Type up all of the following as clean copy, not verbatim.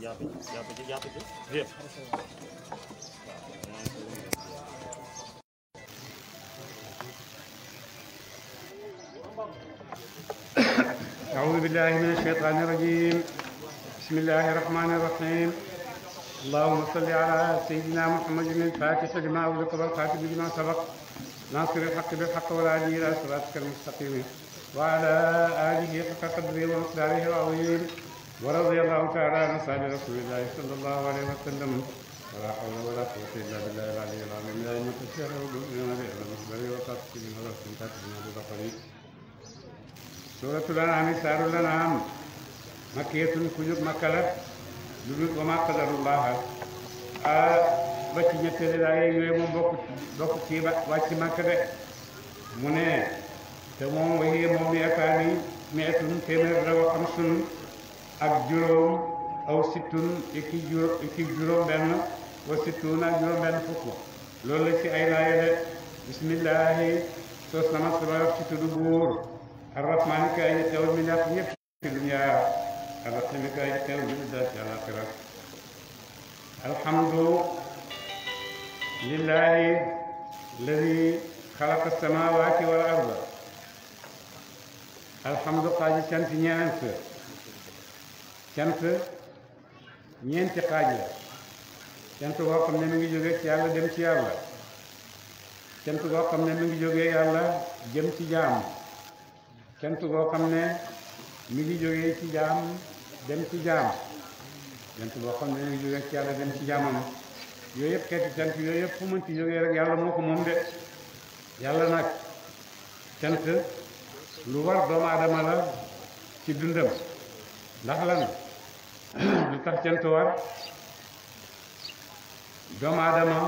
jàpp ci lépp. أعوذ بالله من الشيطان الرجيم. بسم الله الرحمن الرحيم. اللهم صل على سيدنا محمد الفاتح لما أغلق والخاتم لما سبق ناصر الحق بالحق والهادي إلى صراطك المستقيم وعلى آله حق قدره ومقداره العظيم. ورضي الله تعالى عن أصحاب رسول الله صلى الله عليه وسلم ولا حول ولا قوة إلا بالله العلي العظيم. لا يمتشر وجودنا بالمصدر وتفصيل ورسول تكلم ببقري. سورة الأنعام سار الأنعام مكية كجوب مكة جلوب وما قدر الله ba ci ñetteeli laay yooyu moom bokk ci wàcc Makka de mu ne te moom waxi moom mi akaani mi etun téeméer la wax am sun ak juróom aw sittun iki juróom benn wa sittun ak juróom benn fukk loolu la ci ay laaya de bismillahi sos nama sama ci tuddu buur arrahmaani ka ay xewal mi nekk ñëpp ci dunya arrahimi ka ay xewal mi daal ci àlaxira alhamdu lillahi alladi xalaqa samawati wal arda alhamdu xaaji cant ñeenti xaaj la cant boo xam ne mi ngi jógee ci yàlla dem ci yàlla cant boo xam ne mi ngi jógee yàlla jëm ci jaam cant boo xam ne mi ngi jógee ci jaam dem ci jaam cant boo xam ne mi ngi jógee ci yàlla dem ci jaamam yooyu yëpp xeeti cant yooyu yëpp fu mën ci jógee rek yàlla moo ko moom de yàlla nag cant lu war doomu aadama la ci dundam ndax lan lu tax cant war doomu aadama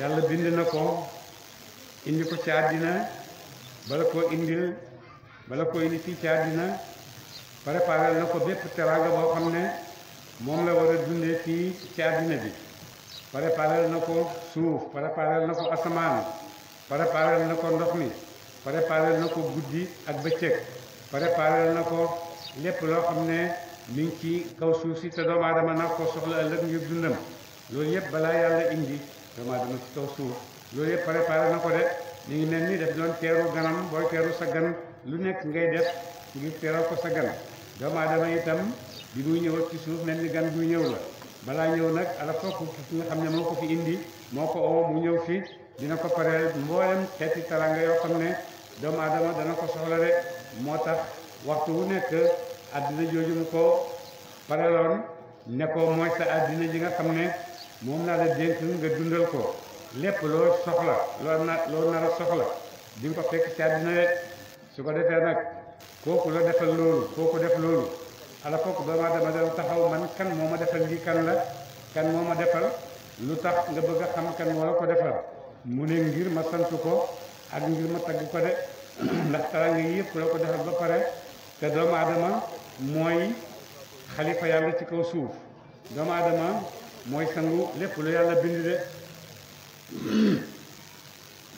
yàlla bind na ko indi ko ci àddina bala koo indi fii ci àddina préparé na ko bépp teraanga boo xam ne moom la war a dundee fii ci àddina bi préparé na ko suuf préparé na ko asamaan préparé na ko ndox mi préparé na ko guddi ak bëccëg préparé na ko lépp loo xam ne mi ngi ci kaw suuf si te doomu aadama nag ko soxla ëllëg ngir dundam loolu yëpp balaa yàlla indi doomu aadama ci kaw suuf loolu yëpp préparé na ko de mi ngi mel ni daf doon teeru ganam booy teeru sa gan lu nekk ngay def ngir teeral ko sa gan doomu aadama itam bi muy ñëwat ci suuf mel ni gan buy ñëw la balaa ñëw nag ala fokk ki nga xam ne moo ko fi indi moo ko oo mu ñëw fi dina ko pareel mboolem xeeti taranga yoo xam ne doomu aadama dana ko soxla de moo tax waxtu wu nekk àddina jooju mu ko pareeloon ne ko mooy sa àddina ji nga xam ne moom naa la dénk nga dundal ko lépp loo soxla loo nar a soxla di nga ko fekk ci àddina de su ko defee nag kooku la defal loolu kooku def loolu ala fokk doomu aadama dana taxaw man kan moo ma defal lii kan la kan moo ma defal lu tax nga bëgg a xam kan moo la ko defal mu ne ngir ma sant ko ak ngir ma tagg ko de ndax teraanga yi yëpp la ko defal ba pare te doomu aadama mooy xalifa yàlla ci kaw suuf doomu aadama mooy sangu lépp lu yàlla bind de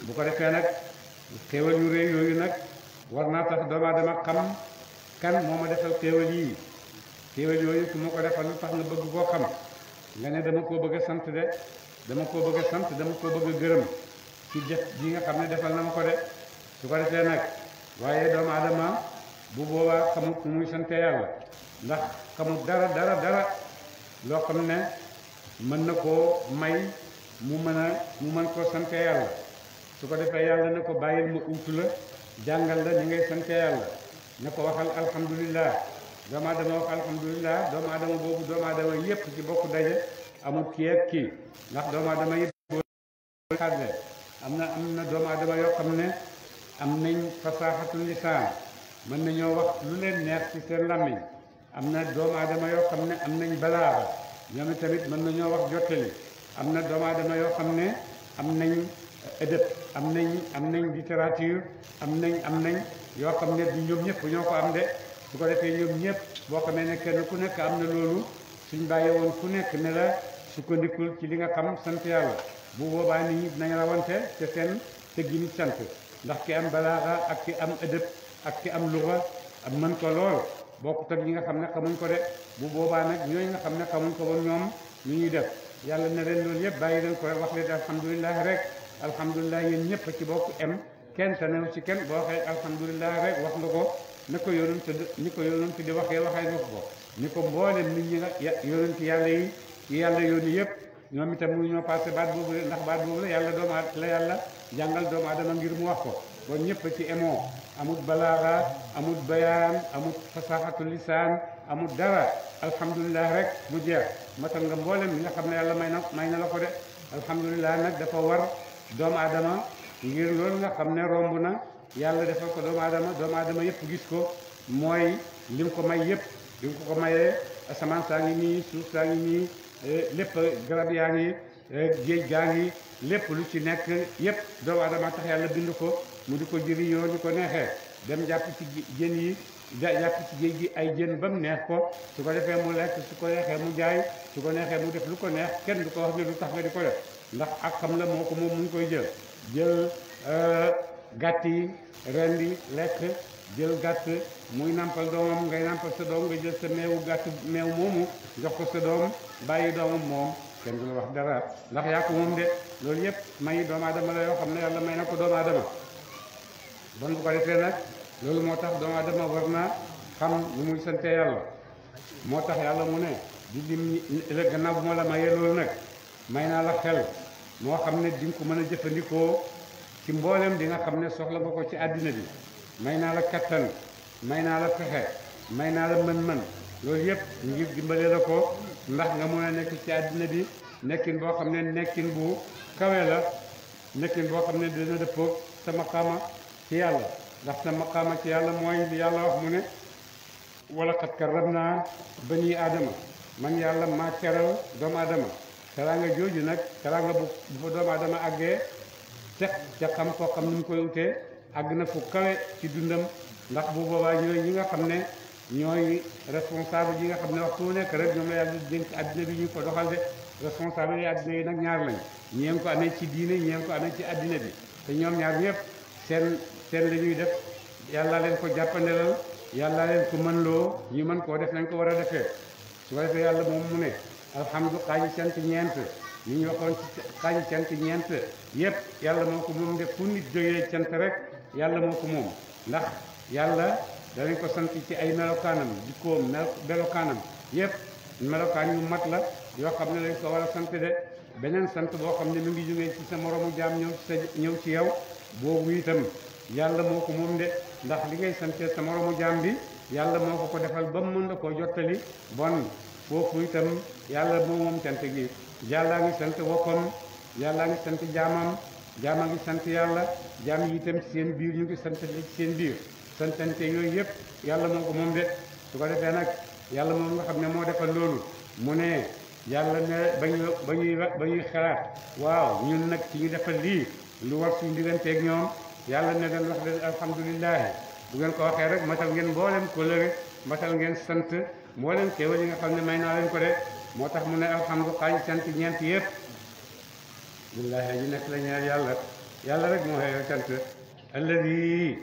bu ko defee nag xéewal yu réy yooyu nag war naa tax doomu aadama xam kan moo ma defal xéewal yii xéewal yooyu su ma ko defal lu tax nga bëgg koo xam nga ne dama koo bëgg a sant de dama koo bëgg a sant dama koo bëgg a gërëm ci def ji nga xam ne defal na ma ko de su ko defee nag waaye doomu aadama bu boobaa xamut nu muy sante yàlla ndax xamut dara loo xam ne mën na koo may mu mën koo sante yàlla su ko defee yàlla ne ko bàyyil ma uutu la jàngal la ni ngay sante yàlla ne ko waxal alhamdulillah doomu aadama wax alhamdulillah doomu aadama boobu doomu aadama yépp ci bokk daje amul kii ak kii ndax doomu aadama yëpp xadle am na doomu aadama yoo xam ne am nañ fasaaxatul lisaan mën nañoo wax lu leen neex ci seen làmmiñ am na doomu aadama yoo xam ne am nañ balaaxa ñoom tamit mën nañoo wax jottali am na doomu aadama yoo xam ne am nañ ëdëb am nañ littérature am nañ yoo xam ne du ñoom ñëpp ñoo ko am de su ko defee ñoom ñëpp boo xamee ne kenn ku nekk am na loolu suñ bàyyi woon ku nekk ne la sukkandikul ci li nga xam sant yàlla bu boobaa nit ñi dinañ rawante te seen tëggini sant ndax ki am balaaxa ak ki am ëdëb ak ki am luxa am mën ko lool bokkut ak ñi nga xam ne xamuñ ko de bu boobaa nag ñooñu nga xam ne xamuñ ko woon ñoom ñu ñuy def yàlla ne leen loolu yëpp bàyyi leen ko rek wax leen alhamdulilah rek alhamdulilah yéen ñëpp ci bokk em kenn tanew ci kenn boo waxee alhamdulilah rek wax nga ko ni ko yonent di waxee nga ko ni ko mboolem nit ñi nga yonent yàlla yi ci yàlla yónni yëpp ñoom itam mënu ñoo passé baat boobu ndax baat boobu la yàlla jàngal doomu aadama ngir mu wax ko bon ñëpp ci emoo amul balaaxa amul bayaan amul fasaxatu lisaan amul dara alhamdulilah rek mu jeex matal nga mboolem li nga xam ne yàlla may na la ko de alhamdulilah nag dafa war doomu aadama ngir loolu nga xam ne romb na yàlla defal ko doomu aadama yëpp gis ko mooy lim ko may yëpp lim ko mayee asamaan saa ngi nii suuf saa ngi nii lépp garab yaa ngi géej gaa ngi lépp lu ci nekk yëpp doomu aadama tax yàlla bind ko mu di ko jëriñoo ni ko neexee dem jàpp ci jën yi jàpp ci géej gi ay jën ba mu neex ko su ko defee mu lekk su ko neexee mu jaay su ko neexee mu def lu ko neex kenn du ko wax ne lu tax nga di ko def ndax ak xam la moo ko moom mu ngi koy jël gàtt yi rendi lekk jël gàtt muy nampal doomam ngay nampal sa doom nga jël sa meewu gàtt meew moomu jox ko sa doom bàyyi doomam moom kenn du la wax dara ndax yaa ko moom de loolu yëpp may doomu aadama la yoo xam ne yàlla may na ko doomu aadama bon bu ko defee nag loolu moo tax doomu aadama war na xam lu muy sante yàlla moo tax yàlla mu ne di lim gannaaw bu ma la mayee loolu nag may naa la xel moo xam ne di nga ko mën a jëfandikoo ci mboolem di nga xam ne soxla nga ko ci àddina bi may naa la kattan may naa la pexe may naa la mën-mën loolu yëpp ngir dimbale la ko ndax nga mën a nekk ci àddina bi nekkin boo xam ne nekkin bu kawe la nekkin boo xam ne dina dëppoo sa maqaama ci yàlla ndax sa maqaama ci yàlla mooy li yàlla wax mu ne wala xat karramnaa bani aadama man yàlla maa teral doomu aadama teraanga jooju nag teraanga bu fa doomu aadama àggee ca xam koo xam ni mu koy utee àgg na fu kawe ci dundam ndax bu boobaa ñooy ñi nga xam ne ñooy responsable yi nga xam ne waxtu nekk rek ñoom la yàlla dénk àddina bi ñu ko doxal de responsable yi àddina yi nag ñaar lañ ñeen ko amee ci diine ñeen ko amee ci àddina bi te ñoom ñaar ñëpp seen la ñuy def yàlla leen ko jàppandelal yàlla leen ko mën loo ñu mën koo def nañ ko war a defee su ko defee yàlla moom mu ne alhamdu xaaji cant ñeent li ñu waxoon ci xaaji cant ñeent yëpp yàlla moo ko moom def fu nit jógee cant rek yàlla moo ko moom ndax yàlla danañ ko sant ci ay melokaanam jikkoom melokaanam yëpp melokaan yu mat la yoo xam ne lañ ko war a sant de beneen sant boo xam ne mi ngi jógee ci sa moromu jaam ñëw ci yow boobu itam yàlla moo ko moom de ndax li ngay sante sa moromu jaam bi yàlla moo ko defal ba mu mën la koo jottali bon foofu itam yàlla moo moom cant gi yàllaa ngi sant boppam yàllaa ngi sant jaama ngi sant yàlla jaam yi itam ci seen biir ñu ngi sant ci seen biir santante yooyu yëpp yàlla moo ko moom de su ko defee nag yàlla moom nga xam ne moo defal loolu mu ne yàlla ne ba ñuy xalaat waaw ñun nag ci ñu defal lii lu war suñu digganteeg ñoom yàlla ne leen wax leen alhamdulilah bu ngeen ko waxee rek matal ngeen mboolem kóllëre matal ngeen sant mboolem xéewal yi nga xam ne may naa leen ko de moo tax mu ne alhamdu xaaji sant ñeent yëpp billahi ji nekk la ñeel yàlla rek moo xeeyoo cant alladi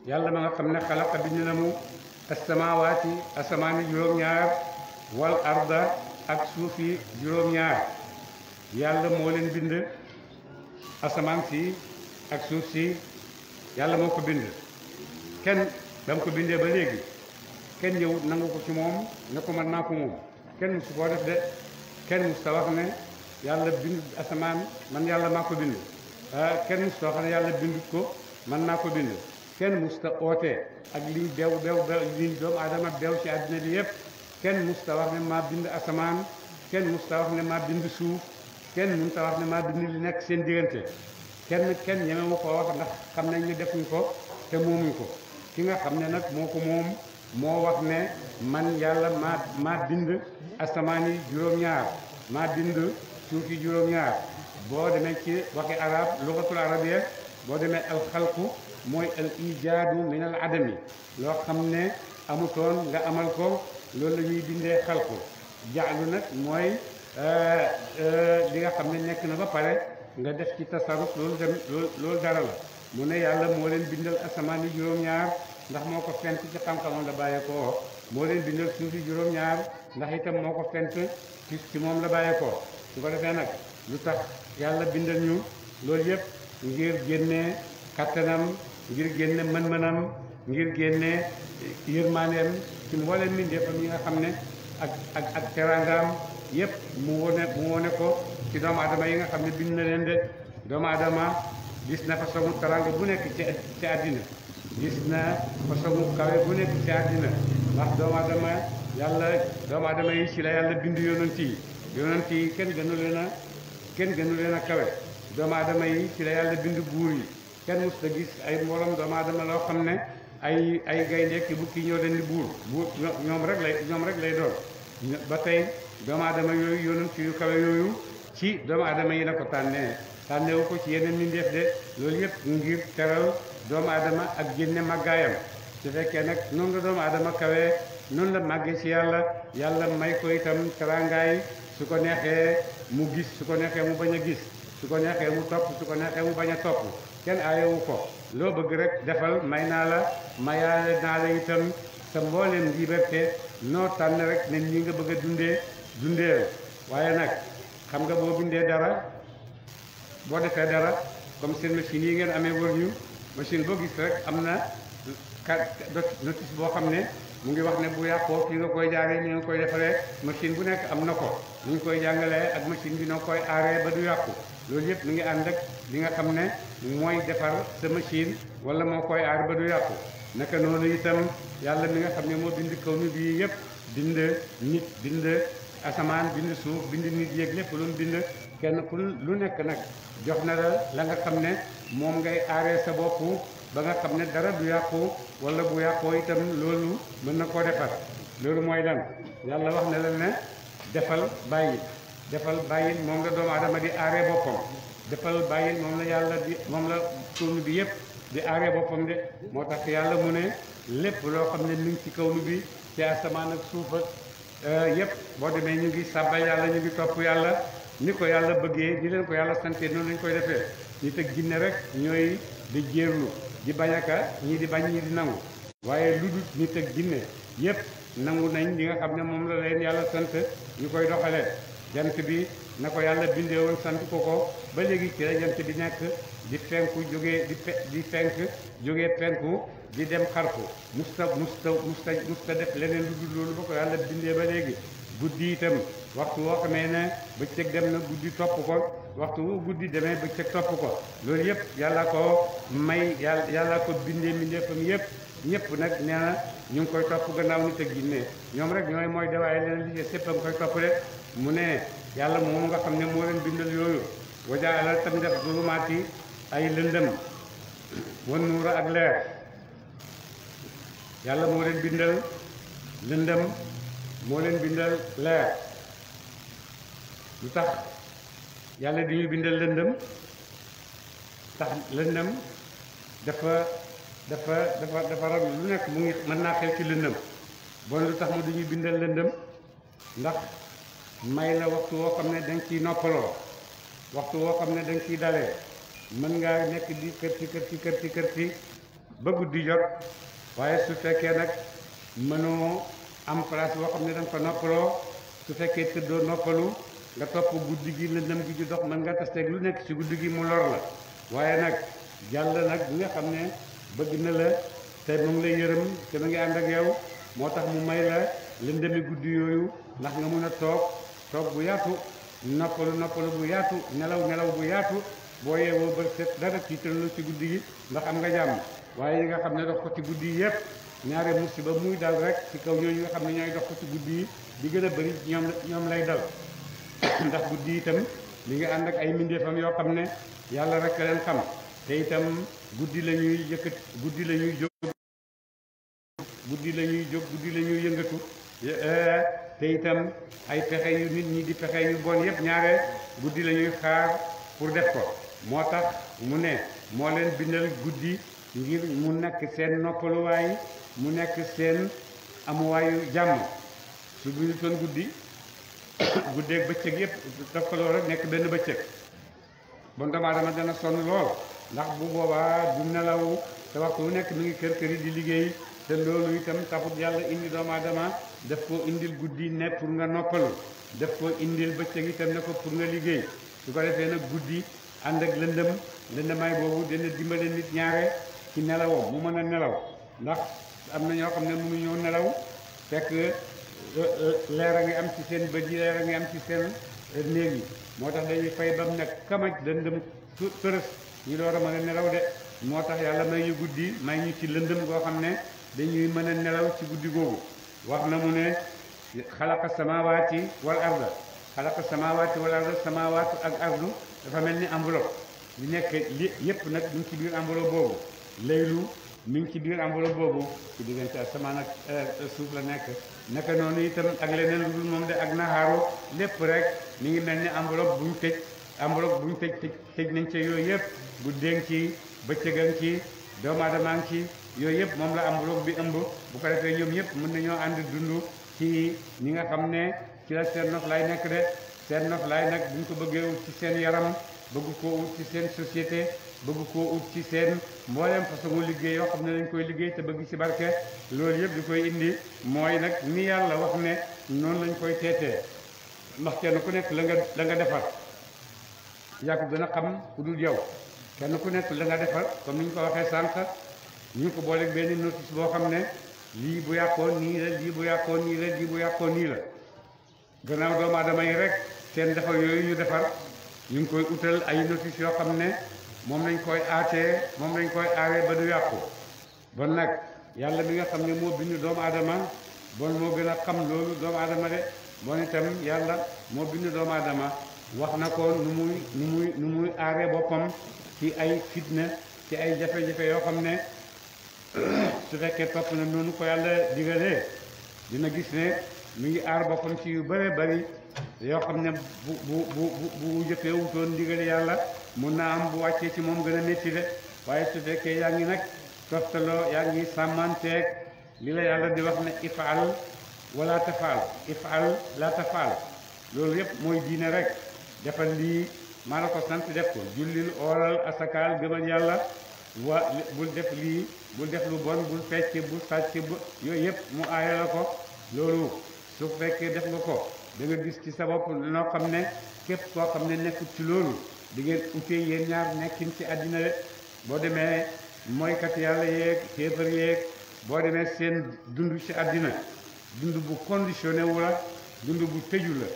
yàlla ma nga xam ne xalaqa bind na mu asamawaati asamaani juróom-ñaar wal arda ak suufi juróom-ñaar yàlla moo leen bind asamaan si ak suuf si yàlla moo ko bind kenn ba mu ko bindee ba léegi kenn ñëw nangu ko ci moom ne ko man maa ko moom kenn musu koo def de kenn musu ta wax ne yàlla bind asamaan man yàlla maa ko bind kenn musu ta wax ne yàlla bindut ko man maa ko bind kenn musu ta ootee ak liñ beew liñ doomu aadama beew ci àddina bi yëpp kenn musu ta wax ne maa bind asamaan kenn musu ta wax ne maa bind suuf kenn mënu ta wax ne maa bind li nekk seen diggante kenn ñemewu ko wax ndax xam nañ ne defuñ ko te moomuñ ko ki nga xam ne nag moo ko moom moo wax ne man yàlla maa bind asamaan yi juróom-ñaar maa bind suuf yi juróom-ñaar boo demee ci waxi arab lugatul arabiyya boo demee alxalqu mooy al ijaadu min al adami loo xam ne amutoon nga amal ko loolu la ñuy bindee xalqu jaalu nag mooy li nga xam ne nekk na ba pare nga def ci tasarruf loolu dara la mu ne yàlla moo leen bindal asamaan yi juróom-ñaar ndax moo ko fent ci xam-xamam la bàyyee ko moo leen bindal suuf yi juróom-ñaar ndax itam moo ko fent ci moom la bàyyeekoo su ko defee nag lu tax yàlla bindal ñu loolu yëpp ngir génne kattanam ngir génne mën-mënam ngir génne yërmandeem ci mboolem mbindeefam yi nga xam ne ak teraangaam yëpp mu wone ko ci doomu adama yi nga xam ne bind na leen de doomu adama gis na façon teraanga bu nekk ci àddina gis na façon kawe bu nekk ci àddina ndax doomu adama yi ci la yàlla bind yonent yi kenn gënu leen a kawe doomu adama yi ci la yàlla bind buur yi kenn mos ta gis ay mbooloom doomu adama loo xam ne ay gaynde ki bukki ñoo leen di buur ñoom rek lay doon ba tey doomu adama yooyu yonent yu kawe yooyu ci doomu adama yi la ko tànnewu ko ci yeneen mbindeef de loolu yëpp ngir teral doomu adama ak génne màggaayam su fekkee nag noonu la doomu adama kawee noonu la màggee ci yàlla may ko itam teraangaay su ko neexee mu gis su ko neexee mu bañ a gis su ko neexee mu topp su ko neexee mu bañ a topp kenn aayewu ko loo bëgg rek defal may naa la mayaale naa la itam sa mbooleem liberté noo tànn rek ne ñi nga bëgg a dundee waaye nag xam nga boo bindee dara boo defee dara comme seen machine yi ngeen amee wër ñu machine boo gis rek am na notice boo xam ne mu ngi wax ne bu yàqoo fii nga koy jaaree ni nga koy defaree machine bu nekk am na ko nu ñu koy jàngalee ak machine bi noo koy aaree ba du yàqu loolu yëpp mu ngi ànd ak li nga xam ne mooy defar sa machine wala moo koy aar ba du yàqu naka noonu itam yàlla mi nga xam ne moo bind kaw ni bii yëpp bind nit bind asamaan bind suuf bind nit yéeg lépp lu mu bind kenn ku lu nekk nag jox na la nga xam ne moom ngay aaree sa bopp ba nga xam ne dara du yàqu wala bu yàqoo itam loolu mën na koo defar loolu mooy lan yàlla wax na la ne defal bàyyil moom la doomu adama di aaree boppam defal bàyyil moom la kawnu bi yëpp di aaree boppam de moo tax yàlla mu ne lépp loo xam ne mi ngi ci kawnu bi ci asamaan ak suuf ak yëpp boo demee ñu ngi sàbbal yàlla ñu ngi topp yàlla ni ko yàlla bëggee ni leen ko yàlla sante noonu lañ koy defee nit ak jinne rek ñooy di jéerlu di bañ aka ñii di bañ ñii di nangu waaye lu dul nit ak jinne yëpp nangu nañ li nga xam ne moom la leen yàlla sant ñu koy doxalee jant bi na ko yàlla bindee woon sant ko ba léegi ci la jant bi nekk di fenku jógee di fenk jógee penku di dem xarfu musta def leneen lu dul loolu ba ko yàlla bindee ba léegi guddi itam waxtu woo xamee ne bëccëg dem na guddi topp ko waxtu wu guddi demee bëccëg topp ko loolu yëpp yàlla ko may yàlla ko bindee mbindeefam yëpp ñëpp nag nee na ñu ngi koy topp gannaaw nit ak jinne ñoom rek mooy dewaaye leen li sépp a ngi koy topp de mu ne yàlla moom nga xam ne moo leen bindal yooyu wajaala tam def zulumaati ay lëndëm wan nuura ak leer yàlla moo leen bindal lëndëm moo leen bindal leer lu tax yàlla di ñu bindal lëndëm tax lëndëm dafa rag lu nekk mu ngi mën naa xew ci lëndëm bon lu tax mu di ñu bindal lëndëm ndax may la waxtu woo xam ne da nga ciy noppaloo waxtu woo xam ne da nga ciy dalee mën ngaa nekk di kër ci ba guddi jot waaye su fekkee nag mënoo am place boo xam ne da nga ko noppaloo su fekkee tëddoo noppalu nga topp guddi gi lëndëm gi di dox mën nga tasteeg lu nekk ci guddi gi mu lor la waaye nag jàll nag bi nga xam ne bëgg na la te mu ngi lay yërëm te mu ngi ànd ak yow moo tax mu may la lëndëmi guddi yooyu ndax nga mën a toog bu yaatu noppalu bu yaatu nelaw bu yaatu boo yeewoo ba set dara tiitalu ci guddi gi ndax am nga jàmm waaye yi nga xam ne dox ko ci guddi yi yëpp ñaare musiba muy dal rek ci kaw ñooñu nga xam ne ñooy dox ko ci guddi yi di gën a bëri ñoom lay dal ndax guddi itam li nga ànd ak ay mbindeefam yoo xam ne yàlla rek leen xam te itam guddi la ñuy yëkkat guddi la ñuy jóg guddi la ñuy yëngatu te itam ay pexe yu nit ñi di pexe yu bon yëpp ñaare guddi la ñuy xaar pour def ko moo tax mu ne moo leen bindal guddi ngir mu nekk seen noppaluwaay mu nekk seen amuwaayu jàmm su bindu toon guddi guddeeg bëccëg yëpp tafkaloo rek nekk benn bëccëg bon doomu aadama dana sonn lool ndax bu boobaa du nelaw te waxtu wu nekk mi ngi kër yi di liggéey te loolu itam taxut yàlla indi doomu aadama daf ko indil guddi ne pour nga noppalu daf ko indil bëccëg itam ne ko pour nga liggéey su ko defee nag guddi ànd ak lëndamaay boobu dina dimbale nit ñaare ci nelawam mu mën a nelaw ndax am na ñoo xam ne mënuñoo nelaw fekk leer a ngi am ci seen bët yi leer a ngi am ci seen néeg yi moo tax dañuy fay ba mu nekk kamaj lëndëm tërës ñu door a mën a nelaw de moo tax yàlla may ñu guddi may ñu ci lëndëm goo xam ne dañuy mën a nelaw ci guddi googu wax na mu ne xalaqa samawaati wal arda xalaqa samawaati wal arda samawaatu ak ardu dafa mel ni enveloppe li nekk li yëpp nag ñu ngi ci biir enveloppe boobu laylu mi ngi ci biir enveloppe boobu ci diggante asamaan ak suuf la nekk naka noonu itam ak leneen lu dul moom de ak naxaaru lépp rek mi ngi mel ni enveloppe bu ñu tëj enveloppe bu ñu tëj nañ ci yooyu yëpp guddeeng ci bëccëgan ci doomu aadama ngi ci yooyu yëpp moom la enveloppe bi ëmb bu ko defee ñoom ñëpp mën nañoo ànd dund ci ñi nga xam ne ci la seen noflaay nekk de seen noflaay nag bu ñu ko bëggee ut ci seen yaram bëgg koo ut ci seen société bëgg koo ut ci seen mboolem façon liggéey yoo xam ne dañ koy liggéey te bëgg ci barke loolu yëpp di koy indi mooy nag ni yàlla wax ne noonu lañ koy teetee ndax kenn ku nekk la nga defar yaa ko gën a xam ku dul yow kenn ku nekk la nga defar comme ni ñu ko waxee sànq ñu ko booleeg benn notice boo xam ne lii bu yàqoon nii la lii bu yàqoon nii la lii bu yàqoon nii la gannaaw doomu aadama yi rek seen defar yooyu ñu defar ñu ngi koy utal ay notice yoo xam ne moom lañ koy aatee moom lañ koy aaree ba du yàqu bon nag yàlla mi nga xam ne moo bind doomu aadama bon moo gën a xam loolu doomu aadama de bon itam yàlla moo bind doomu aadama wax na ko nu muy aaree boppam ci ay fitna ci ay jafe-jafe yoo xam ne su fekkee topp na noonu ko yàlla digalee dina gis ne mu ngi aar boppam ci yu bëree bëri yoo xam ne bu jëfee wutoon ndigali yàlla mun naa am bu wàccee ci moom gën a métti de waaye su fekkee yaa ngi nag toftaloo yaa ngi sàmmanteeg li la yàlla di wax ne ifaal wala tafaal ifaal la tafaal loolu yëpp mooy diine rek defal lii maa la ko sant def ko jullil ooral asakaal gëmal yàlla bul def lii bul def lu bon bul fecc bul sàcc yooyu yëpp mu aaya la ko loolu su fekkee def nga ko da nga gis ci sa bopp loo xam ne képp koo xam ne nekkut ci loolu di ngeen utee yéen ñaar nekkin ci àddina de boo demee mooykat yàlla yeeg xéefar yeeg boo demee seen dund ci àddina dund bu conditionné wu la dund bu tëju la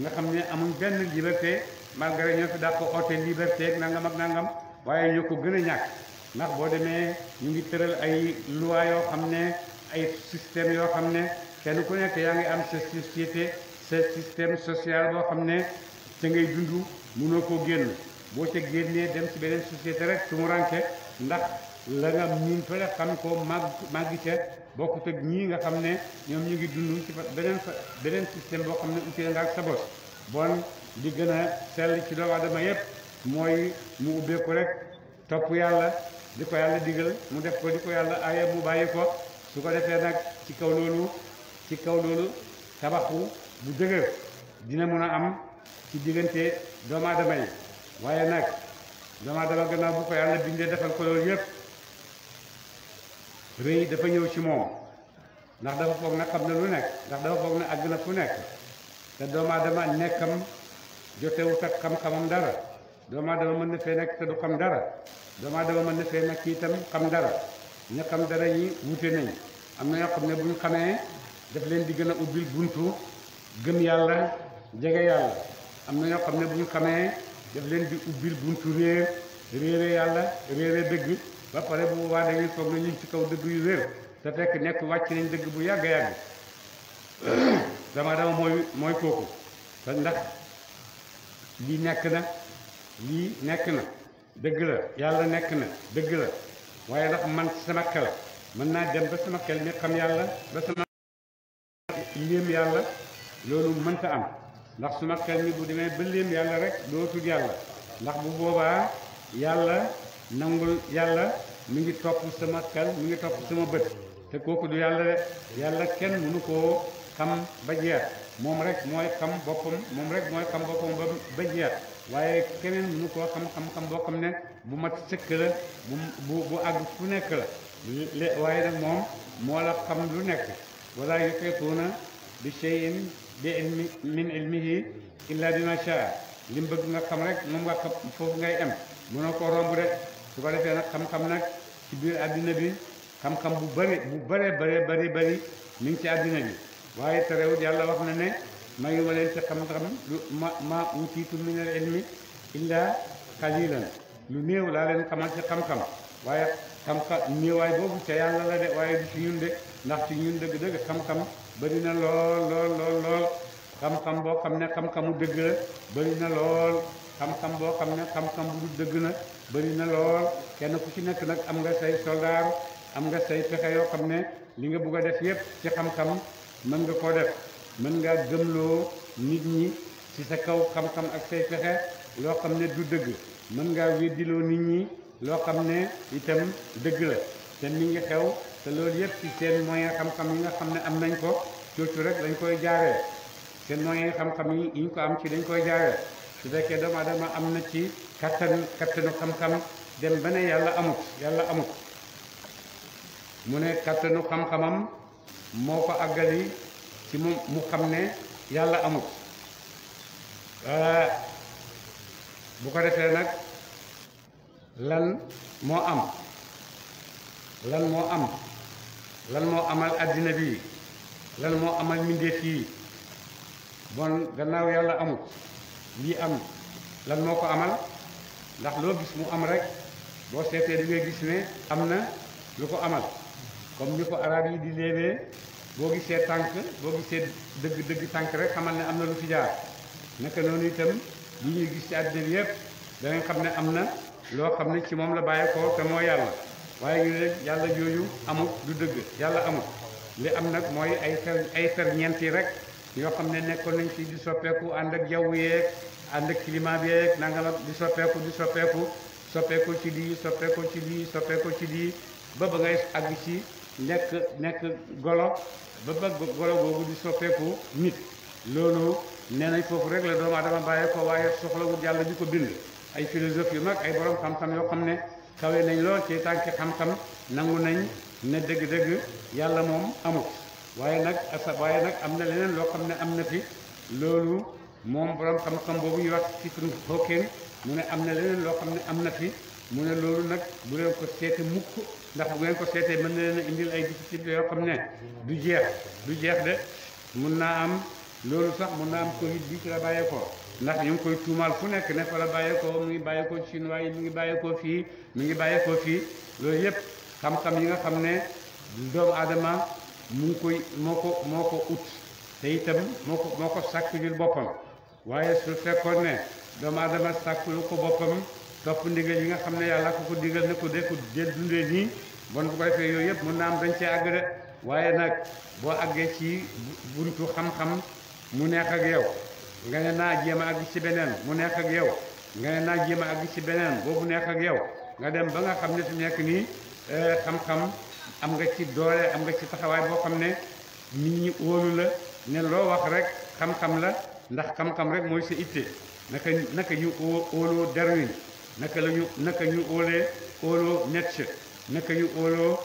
nga xam ne amuñ benn liberté malgré ñoo fi daa ko oote liberté ak nangam ak nangam waaye ñoo ko gën a ñàkk ndax boo demee ñu ngi tëral ay loi yoo xam ne ay système yoo xam ne kenn ku nekk yaa ngi am sa société sa système social boo xam ne ca ngay dund mënoo koo génn boo ca génnee dem ci beneen société rek su mu ranke ndax la nga miin fële xam ko màgg ca bokkut ak ñii nga xam ne ñoom ñu ngi dund ci beneen système boo xam ne utile nga ak sa bos bon di gën a sell ci doomu aadama yépp mooy mu ubbeeku rek topp yàlla di ko yàlla digal mu def ko di ko yàlla aaye mu bàyyi ko su ko defee nag ci kaw loolu tabaxu bu dëgër dina mën a am ci diggante doomu aadama yi waaye nag doomu aadama gannaaw bu ko yàlla bindee defal ko loolu yépp rëy dafa ñëw ci moom ndax dafa foog na xam na lu nekk ndax dafa foog na àgg na fu nekk te doomu aadama nekkam jotewut ak xam-xamam dara doomu aadama mën na fee nekk te du xam dara doomu aadama mën na fee nekk itam xam dara ñu xam dara ñi wute nañ am na ñoo xam ne bu ñu xamee daf leen di gën a ubbil buntu gëm yàlla jege yàlla am na ñoo xam ne bu ñu xamee daf leen di ubbil buntu réere yàlla réere dëgg ba pare bu boobaa dañuy foog na ñu ci kaw dëgg yu wér te fekk nekk wàcc nañ dëgg bu yàgg dama mooy kooku te ndax lii nekk na dëgg la yàlla nekk na dëgg la waaye ndax man ci sama xel mën naa dem ba sama xel mi xam yàlla ba sama léem yàlla loolu mënta am ndax suma xel mi bu demee ba léem yàlla rek dootul yàlla ndax bu boobaa yàlla nangul yàlla mi ngi topp sama xel mi ngi topp sama bët te kooku du yàlla de yàlla kenn mënu koo xam ba jeex moom rek mooy xam boppam ba jeex waaye keneen mënu koo xam boo xam ne bu mat sëkk la bu àgg fu nekk la waaye nag moom moo la xam lu nekk wala yuhituuna bi shay'in bi ilmi min ilmihi illa bima shaa li mu bëgg nga xam rek moom nga xam foofu ngay am mënoo koo romb de su ko defee nag xam-xam nag ci biir àddina bi xam-xam bu bëri mi ngi ci àddina bi waaye terewut yàlla wax na ne mayu ma leen ci xam-xam lu ma utiitu min al ilmi illa qalilan lu néew laa leen xamal ci xam-xam waaye xam-xam néewaay boobu ca yàlla la de waaye du ci ñun de ndax ci ñun dëgg-dëgg xam-xam bëri na lool xam-xam boo xam ne xam-xamu dëgg la bëri na lool xam-xam boo xam ne xam-xam bu dul dëgg na bëri na lool kenn ku ci nekk nag am nga say soldaar am nga say pexe yoo xam ne li nga bugg a def yépp ci xam-xam mën nga koo def mën ngaa gëmloo nit ñi ci sa kaw xam-xam ak say pexe loo xam ne du dëgg mën ngaa weddiloo nit ñi loo xam ne itam dëgg la te mi ngi xew te loolu yépp ci seen moyen xam-xam yi nga xam ne am nañ ko coocu rek dañ koy jaaree seen moyen xam-xam yi ñu ko am ci dañ koy jaaree su fekkee doomu adama am na ci kattanu xam-xam dem ba ne yàlla amut mu ne kattanu xam-xamam moo ko àggali ci mu xam ne yàlla amut bu ko defee nag lan moo amal àddina bi lan moo amal mbindeef yi bon gannaaw yàlla amut lii am lan moo ko amal ndax loo gis mu am rek boo seetee di ngay gis ne am na lu ko amal comme ni ko arab yi di léebee boo gisee tànk boo gisee dëgg tànk rek xamal ne am na lu fi jaar naka noonu itam li ñuy gis ci àddina bi yëpp da nga xam ne am na loo xam ne ci moom la bàyyeekoo te moo yàlla waaye ñu ne yàlla jooju amut du dëgg yàlla amut li am nag mooy ay ferñeent yi rek yoo xam ne nekkoon nañ ci di soppeeku ànd ak jaww yeeg ànd ak climat bi yeeg nangam ak di soppeeku ci lii soppeeku ci lii ba ngay àgg ci nekk golo ba golo googu di soppeeku nit loolu nee nañ foofu rek la doomu adama bàyyee ko waaye soxlawul yàlla di ko bind ay philosophe yu mag ay borom xam-xam yoo xam ne kawe nañ lool ci tànki xam-xam nangu nañ ne dëgg-dëgg yàlla moom amut waaye nag am na leneen loo xam ne am na fi loolu moom borom xam-xam boobu ñuy wax Stephen Hawking mu ne am na leneen loo xam ne am na fi mu ne loolu nag bu leen ko seete mukk ndax bu ngeen ko seetee mën na leen a indil ay difficultés yoo xam ne du jeex de mun naa am loolu sax mun naa am Covid bi ci la bàyyeekoo ndax ñu ngi koy tuumaal fu nekk ne fa la bàyyeekoo mu ngi bàyyeekoo chinois yi mi ngi bàyyeekoo fii loolu yépp xam-xam yi nga xam ne doomu aadama mu ngi koy moo ko ut te itam moo ko sàkkul boppam waaye su fekkoon ne doomu aadama sàkkulu ko boppam topp ndigal yi nga xam ne yàlla ko digal ne ko de ko jël dundee nii bon bu ko defee yooyu yëpp mën naa am dañ cee àgg de waaye nag boo àggee ci buntu xam-xam mu neex ak yow nga ne naa jéem a àgg ci beneen mu neex ak yow nga ne naa jéem a àgg ci beneen boobu neex ak yow nga dem ba nga xam ne su nekk nii xam-xam am nga ci doole am nga ci taxawaay boo xam ne nit ñi óolu la ne loo wax rek xam-xam la ndax xam-xam rek mooy sa itte naka ñu óoloo Darwin naka ñu óoloo Nietzsche naka ñu óoloo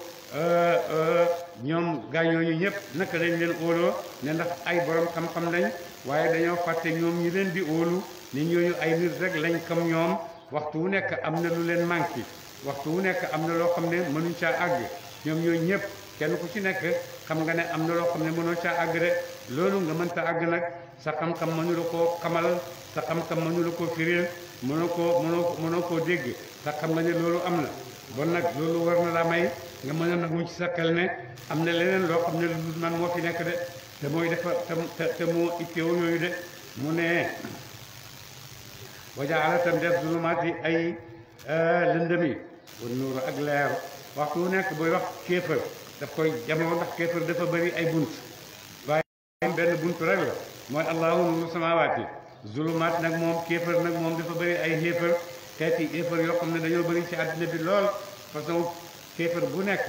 ñoom gaañooñu ñëpp naka lañ leen óoloo ne ndax ay borom xam-xam lañ waaye dañoo fàtte ñoom ñi leen di óolu ne ñooñu ay nit rek lañ comme ñoom waxtu wu nekk am na lu leen manqué waxtu wu nekk am na loo xam ne mënuñ caa àgg ñoom ñooñu ñëpp kenn ku ci nekk xam nga ne am na loo xam ne mënoo caa àgg de loolu nga mënta àgg nag sa xam-xam mënula koo xamal sa xam-xam mënula koo firil mënoo koo dégg sa xam nga ne loolu am na bon nag loolu war na laa may nga mën a nangu ci sa xel ne am na leneen loo xam ne lu man moo fi nekk de te mooy dafa te moo itteewu yooyu de mu ne wajaala tam def zulumaat yi ay lëndëmi wan nuuru ak leer waxtu wu nekk booy wax kéefër daf koy jamoo ndax kéefër dafa bëri ay bunt waaye benn bunt rek la mooy allahu nuuru samaawaati zulumaat nag moom kéefër nag moom dafa bëri ay xéefër xeeti xéefër yoo xam ne dañoo bëri ci àddina bi lool façon xéefër bu nekk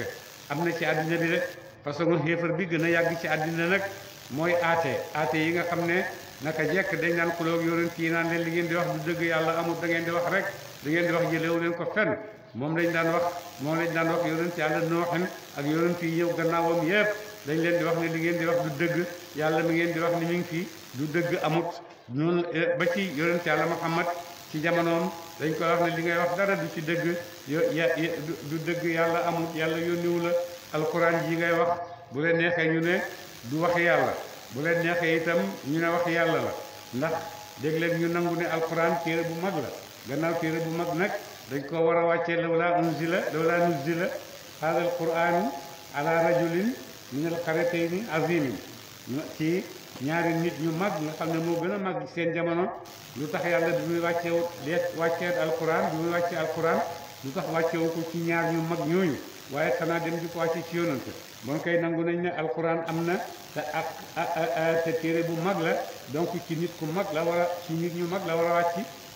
am na ci àddina bi de façon xéefër bi gën a yàgg ci àddina nag mooy aate yi nga xam ne naka jekk dañ naan xuloog yonent yi naan leen li ngeen di wax du dëgg yàlla amul da ngeen di wax rek da ngeen di wax jëlewu leen ko fenn moom lañ daan wax yonent yàlla nooxin ak yonent yi ñëw gannaawam yépp dañ leen di wax ne li ngeen di wax du dëgg yàlla mi ngeen di wax ni mi ngi fi du dëgg amut noonu ba ci yonent yàlla Muhammad ci jamonoom dañ ko wax ne li ngay wax dara du ci dëgg du dëgg yàlla amut yàlla yónniwu la alquran yi ngay wax bu leen neexee ñu ne du wax yàlla bu leen neexee itam ñu ne wax yàlla la ndax dégg leen ñu nangu ne alquran téere bu mag la gannaaw téere bu mag nag dañ ko war a wàccee lawlaa nuzila haada alquran ala rajulin min alqaryatayni azimin ci ñaari nit ñu mag nga xam ne moo gën a mag seen jamono lu tax yàlla bi muy wàccee alquran bi muy wàccee alquran lu tax wàccewu ko ci ñaar ñu mag ñooñu waaye xanaa dem di ko wàcce ci yonante bon kay nangu nañ ne alquran am na te téere bu mag la donc ci nit ku mag la war a ci nit ñu mag la war a wàcc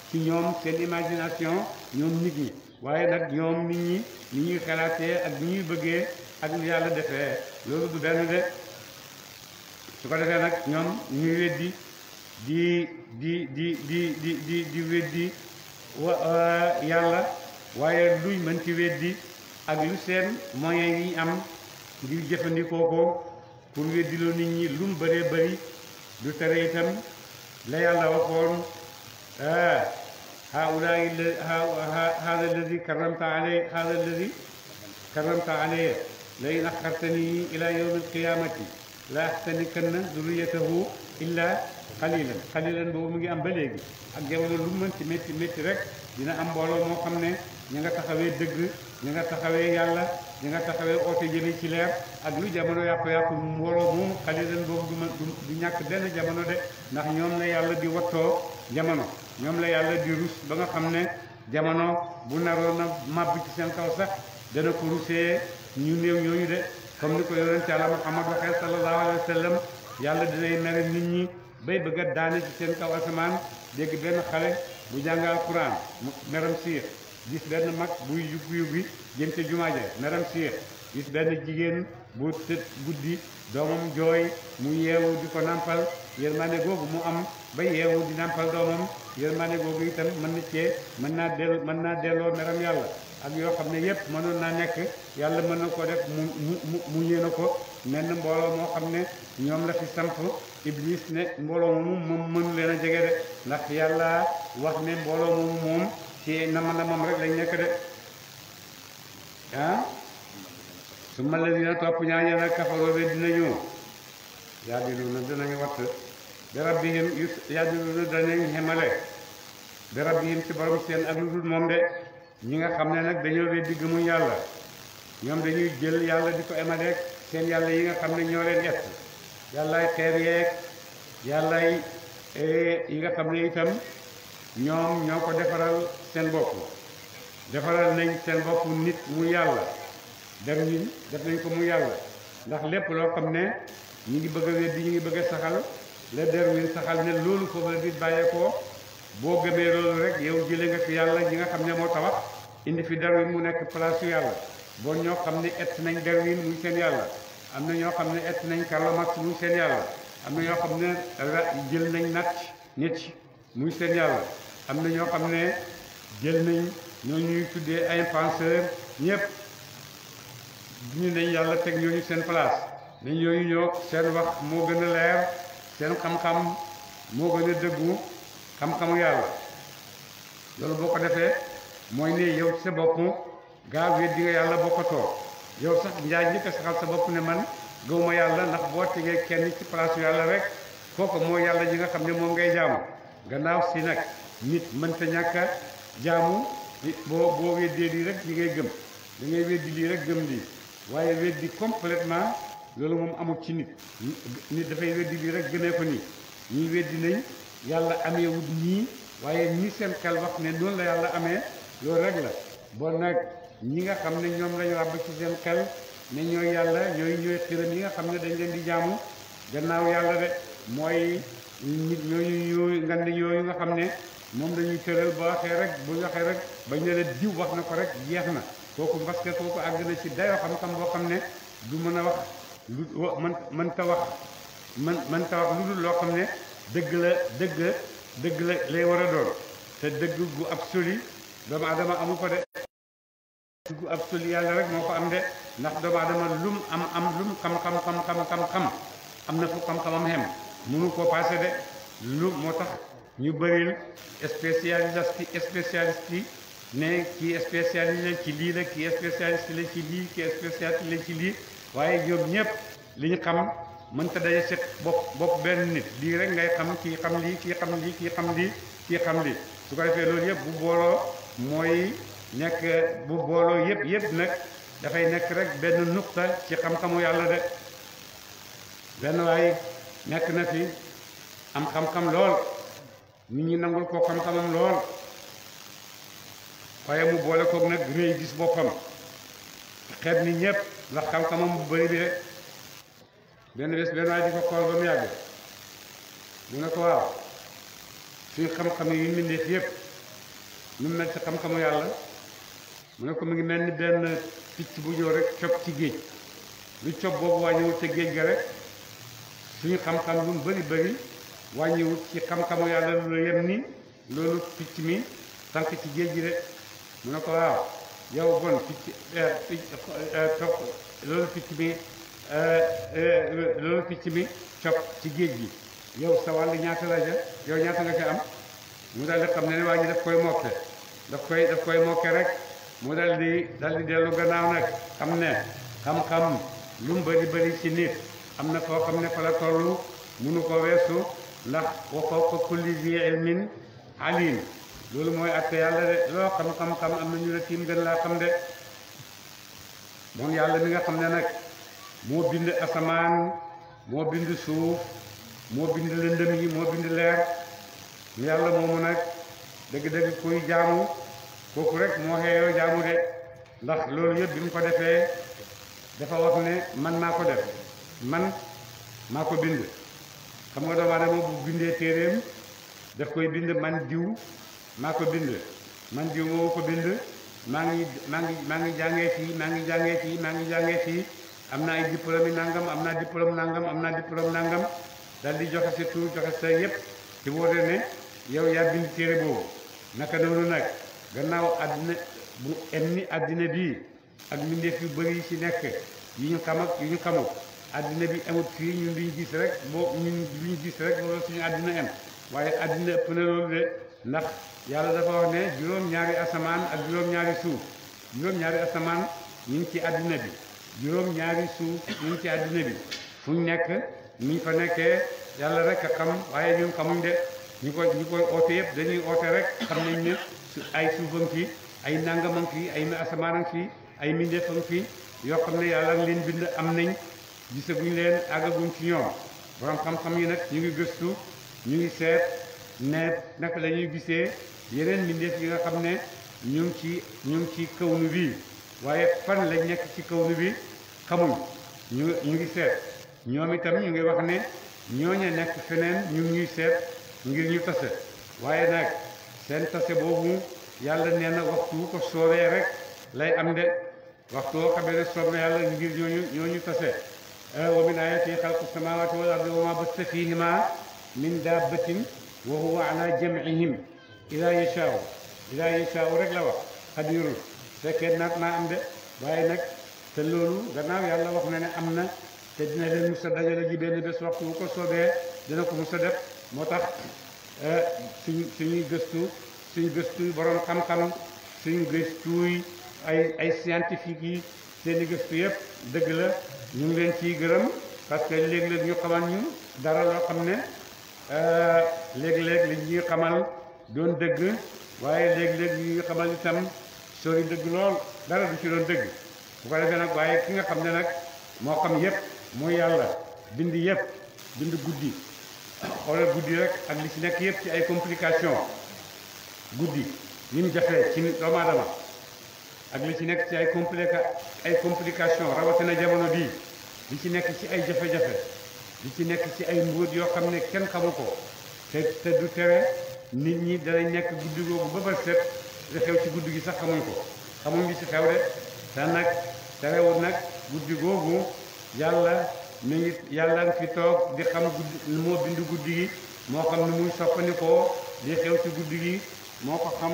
ci ñoom seen imagination ñoom nit ñi waaye nag ñoom nit ñi ni ñuy xalaatee ak ni ñuy bëggee ak ni yàlla defee loolu du benn de su ko defee nag ñoom ñuy weddi di weddi yàlla waaye luy mën ci weddi ak lu seen moyens yi am ngir jëfandikoo ko pour weddiloo nit ñi lu mu bëree bëri du tere itam la yàlla waxoon hada alladi karramta alay la in axartani ila yawmi alqiyamati la axtanikanna duriyatahu illa xalilan boobu mu ngi am ba léegi ak jamono lu mën ci métti métti rek dina am mbooloo moo xam ne ña nga taxawee dëgg ña nga taxawee yàlla ña nga taxawee oote jëme ci leer ak lu jamono yàqu-yàqu mbooloo moomu xalilan boobu du ñàkk benn jamono de ndax ñoom la yàlla di wattoo jamono ñoom la yàlla di rus ba nga xam ne jamono bu naroon na màbb ci seen kaw sax dana ko rusee ñu néew ñooñu de comme ni ko yonent yàlla Muhammad waxee sallallahu alayhi wa sallam yàlla dinay mere nit ñi bay bëgg a daane ci seen kaw asamaan dégg benn xale bu jàng alquran meram siix gis benn mag buy yuggi jëm ca jumaa ja meram siix gis benn jigéen bu tëdd guddi doomam jooy mu yeewu di ko nampal yërmande googu mu am ba yeewu di nampal doomam yërmande googu itam mën naa delloo meram yàlla ak yoo xam ne yépp mënoon naa nekk yàlla mën na ko def mu yéena ko mel na mbooloo moo xam ne ñoom la fi samp iblis ne mbooloo moom mënu leen a jege de ndax yàlla wax ne mbooloo moom ci namam rek lañ nekk de su ma la dina topp ñaañe nag kafaroo be dinañu yaadiluna dinañu watt bi rabbihim yaadiluna danañ xemale bi rabbihim ci borom seen ak lu dul moom de ñi nga xam ne nag dañoo weddi gëmuñ yàlla ñoom dañuy jël yàlla di ko emaleeg seen yàlla yi nga xam ne ñoo leen yett yàllaay xeer yeeg yàllaay yi nga xam ne itam ñoom ñoo ko defaral seen bopp defaral nañ seen bopp nit mu yàlla def nañ ko mu yàlla ndax lépp loo xam ne ñi ngi bëgg a weddi ñi ngi bëgg a saxal la Darwin saxal ne loolu foofu la di bàyyeekoo boo gëmee loolu rek yow jële nga fi yàlla ñi nga xam ne moo tabax indi fi Darwin mu nekk place yàlla bon ñoo xam ne ett nañ Darwin muy seen yàlla am na ñoo xam ne ett nañ Karl Marx muy seen yàlla am na ñoo xam ne jël nañ nit muy seen yàlla am na ñoo xam ne jël nañ ñoo ñuy tuddee ay penseur ñëpp ñu nañ yàlla teg ñooñu seen place nañ ñooñu ñoo seen wax moo gën a leer seen xam-xam moo gën a dëggu xam-xamu yàlla loolu boo ko defee mooy ne yow ci sa bopp gaa weddi nga yàlla bokkatoo yow sax njaay njëkk a saxal sa bopp ne man gëwuma yàlla ndax boo tegee kenn ci place yàlla rek kooku mooy yàlla ji nga xam ne moom ngay jaamu gannaaw si nag nit mënta ñàkk a jaamu boo weddee lii rek li ngay gëm da ngay weddi lii rek gëm lii waaye weddi complètement loolu moom amul ci nit dafay weddi lii rek gënee ko nii ñii weddi nañ yàlla amee wut nii waaye ñi seen xel wax ne noonu la yàlla amee loolu rek la bon nag ñi nga xam ne ñoom lañu ràbb ci seen xel ne ñooy yàlla ñooy xiram yi nga xam ne dañ leen di jaamu gannaaw yàlla de mooy nit ñooñu ngand yooyu nga xam ne moom dañuy tëral ba waxee rek bu waxee rek bañ ne la diw wax na ko rek jeex na kooku parce que kooku àgg na ci dayoo xam-xam boo xam ne du mën a wax lu mënta wax lu dul loo xam ne dëgg la lay war a doon te dëgg gu absolu doomu adama amu ko de absolu yàlla rek moo ko am de ndax doomu aadama lum am lum xam am na fu xam-xamam xem mënu koo passé de lu moo tax ñu bëril spécialiste yi ne kii spécialiste la ci lii la kii spécialiste la ci lii kii spécialiste la ci lii waaye ñoom ñëpp li ñu xam mënta daje set bopp benn nit lii rek ngay xam kii xam lii kii xam lii kii xam lii kii xam lii su ko defee loolu yëpp bu booloo mooy nekk bu booloo yëpp nag dafay nekk rek benn nuqta ci xam-xamu yàlla de benn waay nekk na fi am xam-xam lool nit ñi nangul ko xam-xamam lool waaye mu boole koog nag réy gis boppam xeeb ni ñëpp ndax xam-xamam bu bëri bi rek benn bés benn waay di ko xool ba mu yàgg mu ne ko waaw suñu xam-xam yi yu mbindeef yëpp nu mel ci xam-xamu yàlla mu ne ko mu ngi mel ni benn picc bu ñëw rek cob ci géej lu cob boobu wàññiwut ca géej ga rek suñu xam-xam lu mu bëri wàññiwut ci xam-xamu yàlla lu la yem ni loolu picc mi tànk ci géej gi de mu ne ko waaw yow bon loolu picc mi cob ci géej gi yow sa wàll ñaata la ja yow ñaata nga ca am mu daal di xam ne waa ji daf koy mokke daf koy mokke rek mu dal di dellu gannaaw nag xam ne xam-xam lu mu bëri ci nit am na foo xam ne fa la tollu munu ko weesu ndax wa fawqa kulli zi ilmin alim loolu mooy atte yàlla de loo xam-xam am na ñu la tiim gën laa xam de moom yàlla mi nga xam ne nag moo bind asamaan moo bind suuf moo bind lëndëm yi moo bind leer yàlla moomu nag dëgg-dëgg kuy jaamu kooku rek moo xeeyoo jaamu de ndax loolu yëpp bi mu ko defee dafa wax ne man maa ko def man maa ko bind xam nga doomu aadama bu bindee téeréem daf koy bind man diw maa ko bind man diw moo ko bind maa ngi jàngee fii am na ay diplôme yi nangam am naa diplôme nangam dal di joxe sa tur joxe sa yëpp ci wóote ne yow yaa bind téere boobu naka noonu nag gannaaw àddina bu emni àddina bii ak mbindeef yu bëri yi ci nekk yi ñu xam ak yu ñu xamul àddina bi amut fii ñun liñ gis rek loolu suñu àddina am waaye àddina ëpp na loolu de ndax yàlla dafa wax ne juróom-ñaari asamaan ak juróom-ñaari suuf juróom-ñaari asamaan ñu ngi ci àddina bi juróom-ñaari suuf ñu ngi ci àddina bi fu ñu nekk ñu fa nekkee yàlla rek a xam waaye ñun xamuñ de ñu koy oote yëpp dañuy oote rek xam nañ ne ay suufam fii ay nangamam fii ay asamaanam fii ay mbindeefam fii yoo xam ne yàlla leen bind am nañ gisaguñ leen àggaguñ ci ñoom borom xam-xam yi nag ñu ngi gëstu ñu ngi seet ne naka la ñuy gisee yeneen mbindeef yi nga xam ne ñu ngi ci kawnu bi waaye fan lañ nekk ci kawnu bi xamuñ ñu ngi seet ñoom itam ñu ngi wax ne ñooña nekk feneen ñu ngi ñuy seet ngir ñu tase waaye nag seen tase boobu yàlla nee na waxtu ko soobee rek lay am de waxtu woo xamee ne soob na yàlla ngir ñooñu tase wa min ayatihi xalqu samawati wal ardi wa ma bassa fihima min dabbatin wa huwa ala jam'ihim ida yashaa'u rek la wax xadirul fekkee naat naa am de waaye nag te loolu gannaaw yàlla wax na ne am na te dina leen musa dajale ji benn bés waxtu bu ko soobee dina ko musa def moo tax suñuy gëstu borom xam-xam suñu gëstuy ay scientifique yi seeni gëstu yëpp dëgg la ñu ngi leen ciy gërëm parce que léeg-léeg ñu xamal ñu dara loo xam ne léeg-léeg li ñuy xamal doon dëgg waaye léeg-léeg li ñuy xamal itam sori dëgg lool dara du ci doon dëgg bu ko defee nag waaye ki nga xam ne nag moo xam yëpp mooy yàlla bind yëpp bind guddi xoolal guddi rek ak li ci nekk yëpp ci ay complication guddi ni mu jafee ci doomu aadama ak li ci nekk ci ay complication rawatina jamono bii li ci nekk ci ay jafe-jafe li ci nekk ci ay mbóot yoo xam ne kenn xamu ko te du tere nit ñi danañ nekk guddi googu ba ba set li xew ci guddi gi sax xamuñ ko xamuñ li ci xew de te nag terewul nag guddi googu yàlla nga fi toog di xam guddi moo bind guddi gi moo xam ne muy soppandikoo li xew ci guddi gi moo ko xam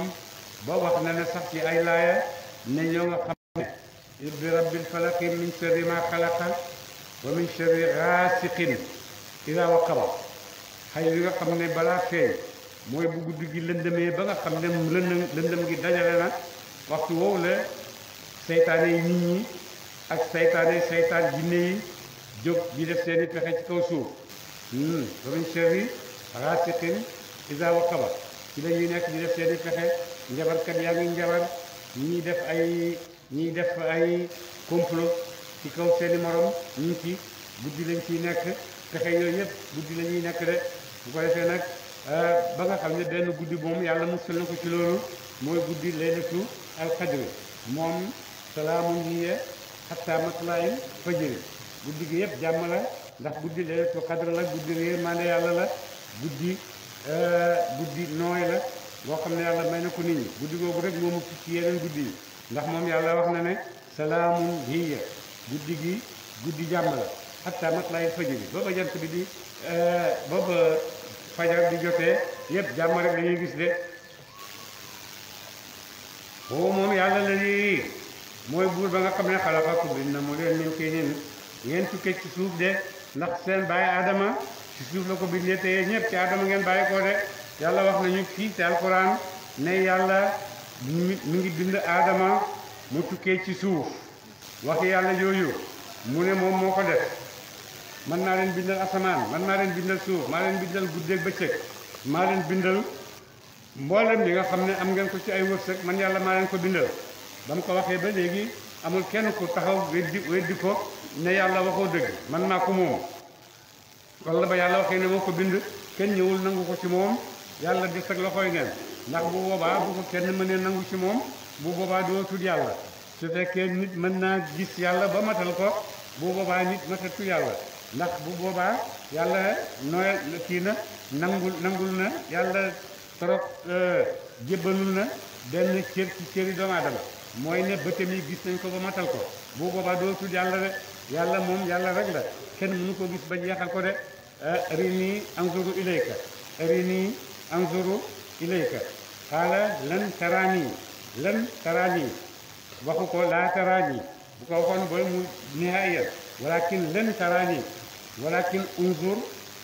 ba wax na ne sax ci ay laaya ne ñoo nga xam bi rabbil falaq min sharri ma xalaqa wa min sharri gaasiqin idaa waqaba xay li nga xam ne balaa feeñ mooy bu guddi gi lëndëmee ba nga xam ne lëndëm gi dajale na waxtu woowu la seytaane yi nit ñi ak seytaan jinne yi jóg di def seeni pexe ci kaw suuf wa min sharri gaasiqin idaa waqaba ci la ñuy nekk di def seeni pexe njabarkat yaa ngi njabar ñiy def ay complot ci kaw seeni morom ñu ci guddi lañ ciy nekk pexe yooyu yëpp guddi la ñuy nekk de bu ko defee nag ba nga xam ne benn guddi moom yàlla musal na ko ci loolu mooy guddi laylatu alxadri moom salaamun hiya hattaa matla'il fajri guddi gi yëpp jàmm la ndax guddi laylatu xadr la guddi yërmande yàlla la guddi nooy la boo xam ne yàlla may na ko nit ñi guddi googu rek moomu ci yeneen guddi yi ndax moom yàlla wax na ne salaamun hiya guddi gi guddi jàmm la hatta matla'il fajri booba jant bi di booba fajar di jotee yëpp jàmm rek dañuy gis de boobu moom yàlla la lii mooy buur ba nga xam ne xalaqakum bind na mu leen min tiinin ngeen tukkee ci suuf de ndax seen bàyyi Adama ci suuf la ko bindee te ñëpp ci Adama ngeen bàyyi ko de yàlla wax nañu fii ci alquran ne yàlla mi ngi bind Adama mu tukkee ci suuf wax yàlla yooyu mu ne moom moo ko def man naa leen bindal asamaan man maa leen bindal suuf maa leen bindal guddeeg bëccëg maa leen bindal mboolem li nga xam ne am ngeen ko ci ay wërsëg man yàlla maa leen ko bindal ba mu ko waxee ba léegi amul kenn ku taxaw weddi ko ne yàlla waxoo dëgg man maa ko moom walla ba yàlla waxee ne moo ko bind kenn ñëwul nangu ko ci moom yàlla di sag loxooy neen ndax bu boobaa bu ko kenn mënee nangu ci moom bu boobaa doo tudd yàlla su fekkee nit mën naa gis yàlla ba matal ko bu boobaa nit matatu yàlla ndax bu boobaa yàlla nooyal kii na nangul na yàlla torop jébbalul na benn cër ci cëri doomu aadama mooy ne bëtam yi gis nañ ko ba matal ko bu boobaa doo tudd yàlla de yàlla moom yàlla rek la kenn mënu ko gis ba jeexal ko de arinii anzuru ilayka arinii anzuru ilayka qaala lan taraanii waxu ko laa taraanii bu ko waxoon booy mu nihaaya walakin lan taraanii walakin unzur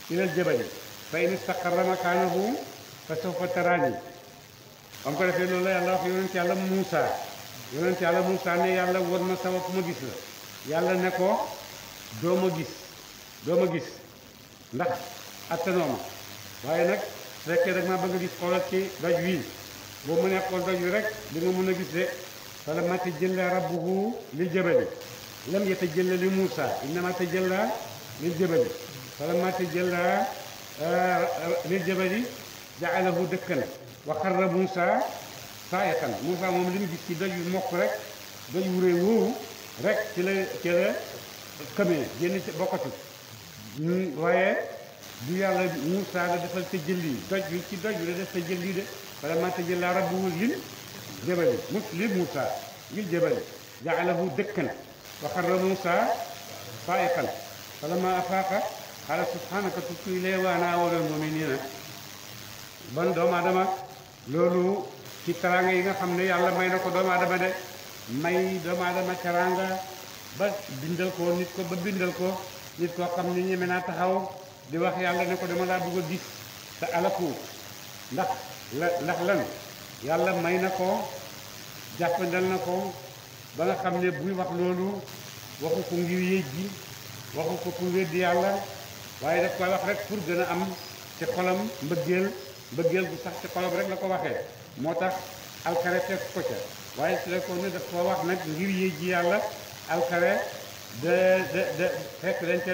ilal jabali fa in istaqarra makaanahu fa sawfa taraanii am ko defee loolu la yàlla wax yonent yàlla Muusa ne yàlla war ma sama fu ma gis la yàlla ne ko doo ma gis ndax attanoo ma waaye nag su fekkee dag maa bëgg a gis xoolal ci doj wii boo mënee xool doj wi rek di nga mën a gis de falammaa tajallaa rabbuhu lil jabali lam yatajalla li Muusa innamaa tajallaa lil jabali falammaa tajallaa lil jabali ja'alahu dakkan wa xarra Muusa saa'iqan Muusa moom li mu gis ci doj wi mokk rek doj wu rëy woowu rek ci la xamee génn ci bokkatu waaye du yàlla Muusa la defal te jëlli doj wi ci doj wi la def te jëlli de falammaa tajallaa rabbuhu lil jabali li Muusa lil jabali ja'alahu dakkan wa xarra Muusa saa'iqan falammaa afaaqa qaala subhaanaka tubtu ilayka wa ana awwalul mu'miniina ban doomu aadama loolu ci teraanga yi nga xam ne yàlla may na ko doomu aadama de may doomu aadama teraanga ba bindal ko nit koo xam ne ñeme naa taxaw di wax yàlla ne ko dama laa bëgg a gis te alaku ndax lan yàlla may na ko jàppandal na ko ba nga xam ne buy wax loolu waxu ko ngir yéej ji waxu ko pour weddi yàlla waaye daf koy wax rek pour gën a am ci xolam mbëggeel bu sax ci xolam rek la ko waxee moo tax alkare fekk ko ca waaye su ko ne daf koo wax nag ngir yéej ji yàlla alkare de fekk dañ ca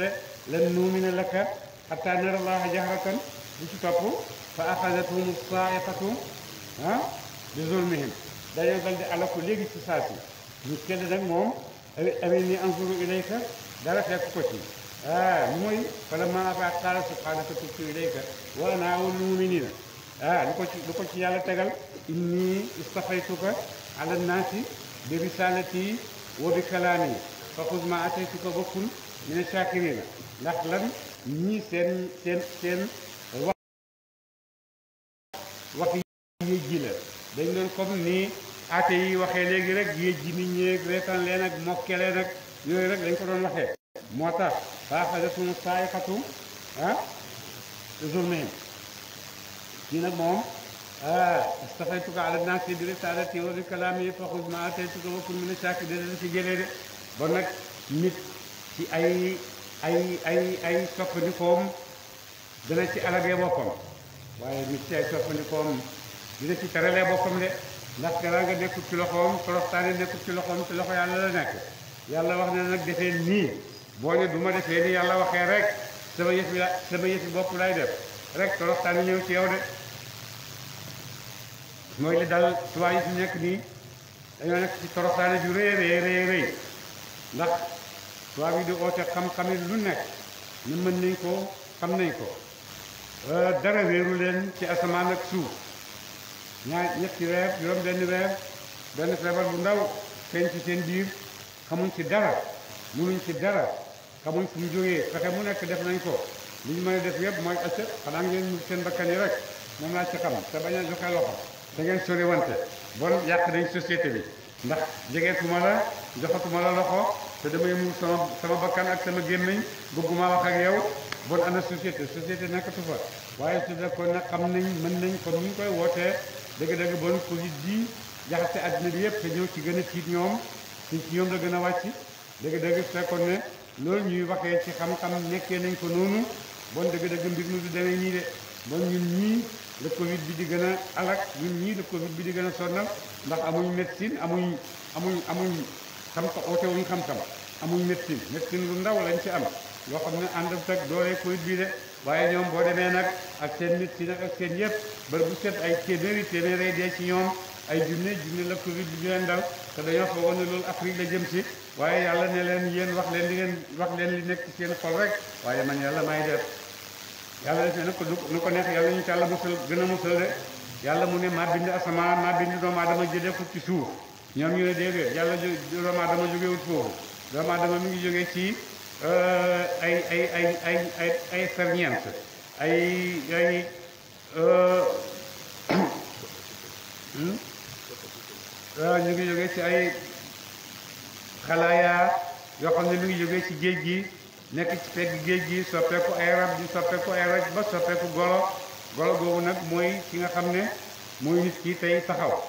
lan nuumina laka hattaa nara Allaha jahratan bu ci topp fa axadathum saa'iqatu bi zulmihim dañoo dal di alaku léegi ci saa si ñu kenn nag moom arinii anzuru ilayka dara fekk ko ci lu mooy falammaa afaaqa qaala subhaanaka tubtu ilayka wa ana awwalul mu'miniina lu ko ci yàlla tegal innii istafaytuka ala naasi bi risaalati wa bi kalaami fa xuz maa aataytuka wa kun mina shaakiriina ndax lan ñii seen wax yi ji la dañ doon comme nii ate yi waxee léegi rek géej gi nit ñeeg reetaan leen ak mokke leen ak yooyu rek lañ ko doon waxee moo tax faaxale suñu saay xatu ah journée kii nag moom istafaytuka ala naasi bi risalati wa bi kalaami faxuz ma ataytuka wa kun mina shaakiriin ci jëlee de bon nag nit ci ay soppandikoom dana ci alagee boppam waaye nit ci ay soppandikoom dina ci teralee boppam de ndax teraanga nekkul ci loxoom toroxtaane nekkul ci loxoom ci loxo yàlla la nekk yàlla wax ne nag defee nii boo ne du ma defee ni yàlla waxee rek sama yëfi bopp lay def rek toroxtaane ñëw ci yow de mooy li dal tubaab yi fi nekk nii dañoo nekk ci toroxtaane ju rëy ndax tubaab yi di oote xam-xami lu nekk ñu mën nañ ko xam nañ ko dara wéeru leen ci asamaan ak suuf ñetti weer juróom benn feebar bu ndaw feeñ ci seen biir xamuñ ci dara munuñ ci dara xamuñ fu mu jógee fexe mu nekk def nañ ko li ñu mën a def yëpp mooy acca xanaa ngeen mu seen bakkan yi rek moom laa ci xam te bañ a joxe loxo da ngeen sori wante bon yàq nañ société bi ndax jegeetuma la joxatuma la loxo te damay mu sama bakkan ak sama gémmiñ bëgguma wax ak yow bon ana société nekkatu fa waaye su nekkoon nag xam nañ mën nañ comme ni ñu koy wootee dëgg-dëgg bon Covid bi jaxase àddina bi yëpp te ñëw ci gën a tiit ñoom ci ñoom la gën a wàcc dëgg-dëgg fekkoon ne loolu ñuy waxee ci xam-xam nekkee nañ ko noonu bon dëgg-dëgg mbir mi du demee nii de bon ñun ñii le Covid bi di gën a alak ñun ñii le Covid bi di gën a sonnal ndax amuñ médecine amuñ xam-xam oote wuñ xam-xam amuñ médecine lu ndaw lañ ci am loo xam ne ànd ak doole Covid bi de waaye ñoom boo demee nag ak seen médecine ak seen yëpp bër bu set ay téeméeri dee ci ñoom ay junne la Covid bi ñu leen dal te dañoo foogoon ne loolu Afrique la jëm si waaye yàlla ne leen yéen wax leen li nekk ci seen xol rek waaye man yàlla may def yàlla def ne nu ko neex yàlla ñu ci yàlla musal gën a musal de yàlla mu ne maa bind asamaan maa bind doomu aadama jëlee ko ci suuf ñoom ñu ne déedéet yàlla doomu aadama jógewut foofu doomu aadama mi ngi jógee ci ay ferñeent ñu ngi jógee ci ay xalaaya yoo xam ne mi ngi jógee ci géej gi nekk ci pegg géej gi soppeeku ay rab di soppeeku ay raj ba soppeeku golo googu nag mooy ki nga xam ne mooy nit ki tey taxaw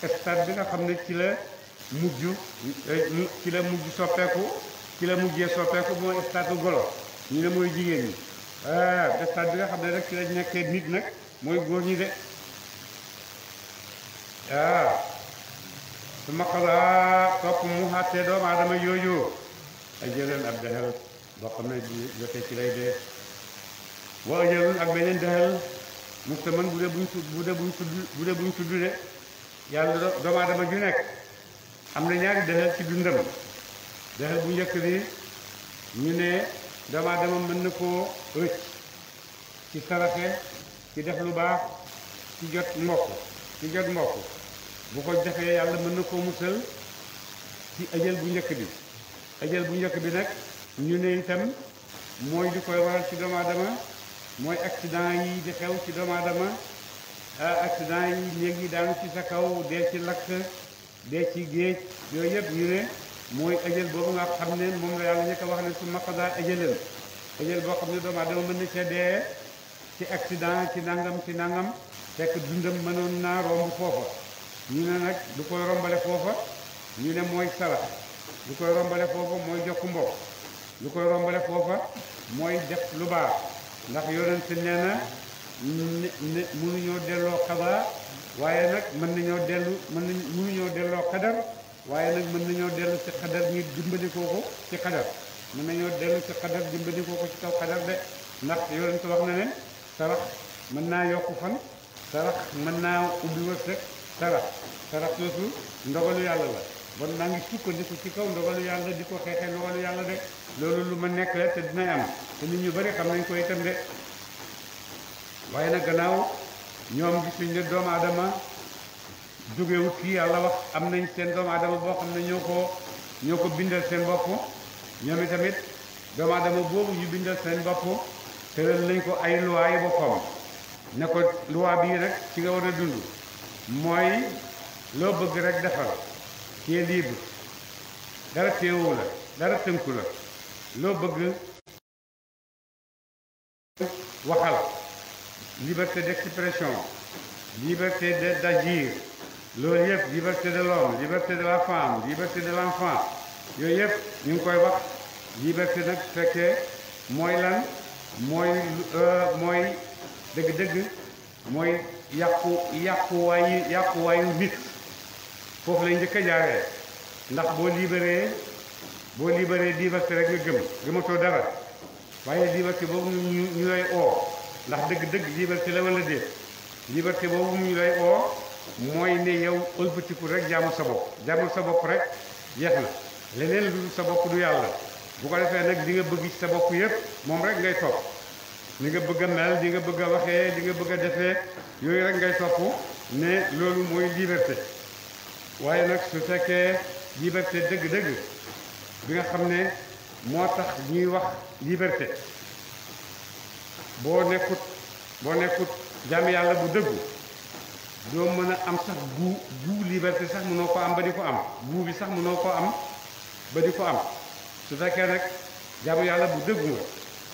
stade bi nga xam ne ci la mujj soppeeku ci la mujjee soppeeku mooy stade golo ñu ne mooy jigéen ñi stade bi nga xam ne rek ci la nekkee nit nag mooy góor ñi de su ma xalaa topp mu xàttee doomu aadama yooyu ay jëleen ab dexel boo xam ne jotee ci lay dee boo jëlul ak beneen dexel mustaman bu dee buñ tudd de yàlla doomu aadama ju nekk am na ñaari dexel ci dundam dexel bu njëkk bi ñu ne doomu aadama mën na koo rëcc ci saraxe ci def lu baax ci jot mbokk bu ko defee yàlla mën na koo musal ci ajal bu njëkk bi nag ñu ne itam mooy li koy waral ci doomu aadama mooy accident yi di xew ci doomu aadama accident yi néeg yi daanu ci sa kaw dee ci lakk dee ci géej yooyu yëpp ñu ne mooy ajal boobu nga xam ne moom la yàlla ñëkk a wax ne su maqadaa ajalan ajal boo xam ne doomu aadama mën na ca dee ci accident ci nangam fekk dundam mënoon naa romb foofa ñu ne nag du koy rombale foofa ñu ne mooy sarax lu koy rombale foofa mooy jokk mbokk lu koy rombale foofa mooy def lu baax ndax yonent nee na mënuñoo delloo xadaa waaye nag mënuñoo delloo xadar waaye nag mën nañoo dellu ci xadar ñu dimbandikoo ko ci xadar mën nañoo dellu ci xadar dimbandikoo ko ci kaw xadar de ndax yonent wax na ne sarax mën naa yokku fan sarax mën naa ubbi wërsëg sarax soosu ndogalu yàlla la bon naa ngi sukkandiku ci kaw ndogalu yàlla di ko xeexee ndogalu yàlla de loolu lu ma nekk la te dinay am te nit ñu bari xam nañ ko itam de waaye nag gannaaw ñoom gisuñ ne doomu aadama jógewut fii yàlla wax am nañ seen doomu aadama boo xam ne ñoo ko bindal seen bopp ñoom itamit doomu aadama boobu ñu bindal seen bopp tëral nañ ko ay loi boppam ne ko loi bii rek ci nga war a dund mooy loo bëgg rek defal tu es libre dara teewu la dara tënku la loo bëgg waxal liberté d'expression liberté d'agir loolu yëpp liberté de l'homme liberté de la femme liberté de l'enfant yooyu yëpp ñu ngi koy wax liberté nag fekkee mooy lan mooy dëgg-dëgg mooy yàquwaayu nit foofu lay njëkk a jaaree ndax boo libéré liberté rek nga gëmatoo dara waaye liberté boobu ñu lay oo ndax dëgg-dëgg liberté la wala déet liberté boobu ñu lay oo mooy ne yow ëlbatiku rek jaamul sa bopp rek jeex na leneen lu dul sa bopp du yàlla bu ko defee nag di nga bëgg ci sa bopp yëpp moom rek ngay topp li nga bëgg a mel di nga bëgg a waxee di nga bëgg a defee yooyu rek ngay topp ne loolu mooy liberté waaye nag su fekkee liberté dëgg-dëgg bi nga xam ne moo tax ñuy wax liberté boo nekkut jaam yàlla bu dëggu doo mën a am sax gu liberté sax mënoo ko am ba di ko am gu bi sax mënoo ko am ba di ko am su fekkee nag jaamu yàlla bu dëggu nga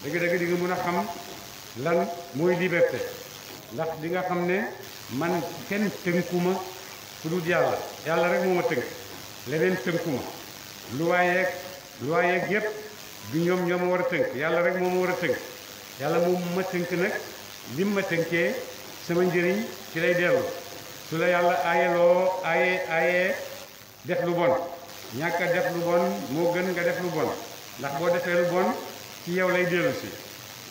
dëgg-dëgg di nga mën a xam lan mooy liberté ndax di nga xam ne man kenn tënkuma ku dul yàlla rek moo ma tënk leneen tënkuma lu waayeeg yépp du ñoom ñoo ma war a tënk yàlla rek moo ma war a tënk yàlla moom ma tënk nag lim ma tënkee sama njëriñ ci lay dellu su la yàlla aayee def lu bon ñàkk a def lu bon moo gën nga def lu bon ndax boo defee lu bon ci yow lay dellu si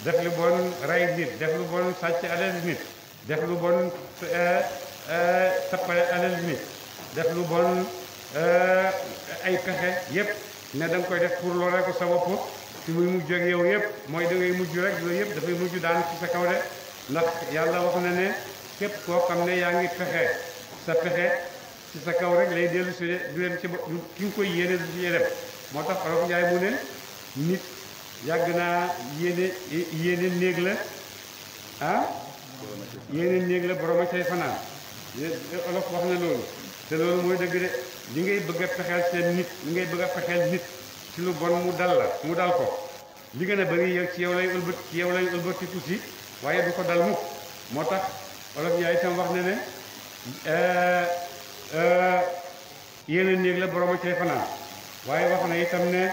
def lu bon rey nit def lu bon sàcc alal nit def lu bon tappale alal nit def lu bon ay pexe yépp ne da nga koy def pour loolee ko sa bopp fi muy mujj ak yow yépp mooy da ngay mujj rek loolu yépp dafay mujj daan ci sa kaw de ndax yàlla wax na ne képp koo xam ne yaa ngi pexe sa pexe ci sa kaw rek lay dellu si du dem ci ki nga koy yéene du ci dem moo tax Olof Njaay mu ne nit yàgg naa yéene néeg la yéene néeg la borom a cay fanaan Olof wax na loolu te loolu mooy dëgg de li ngay bëgg a pexeel seen nit li ngay bëgg a pexeel nit ci lu bon mu dal ko li gën a bëri yow ci yow lay ëlbatiku si waaye du ko dal mukk moo tax Olof Njaay itam wax na ne yéene néeg la borom a cay fanaan waaye wax na itam ne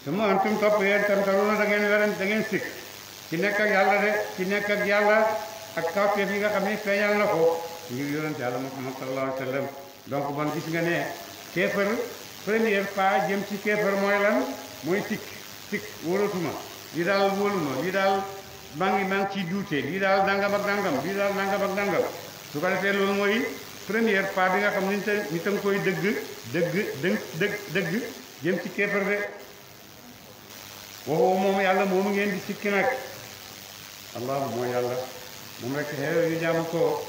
suma antum topp yéen tam taruna da ngeen sikk ci nekk ak yàlla de ci nekk ak yàlla ak kawteef yi nga xam ne feeñal na ko ngir yonent yàlla Muhammad sallallahu alayhi wa sallam donc bon gis nga ne kéefër premier pas jëm ci kéefër mooy lan mooy sikk wóolatuma lii daal wóoluma lii daal maa ngi ciy duute lii daal nangam ak nangam lii daal nangam ak nangam su ko defee loolu mooy premier pas bi nga xam ne nit a nga koy dëgg jëm ci kéefër de waxoo moom yàlla moomu ngeen di sikki nag allah mooy yàlla moom rek xew yu jaamu ko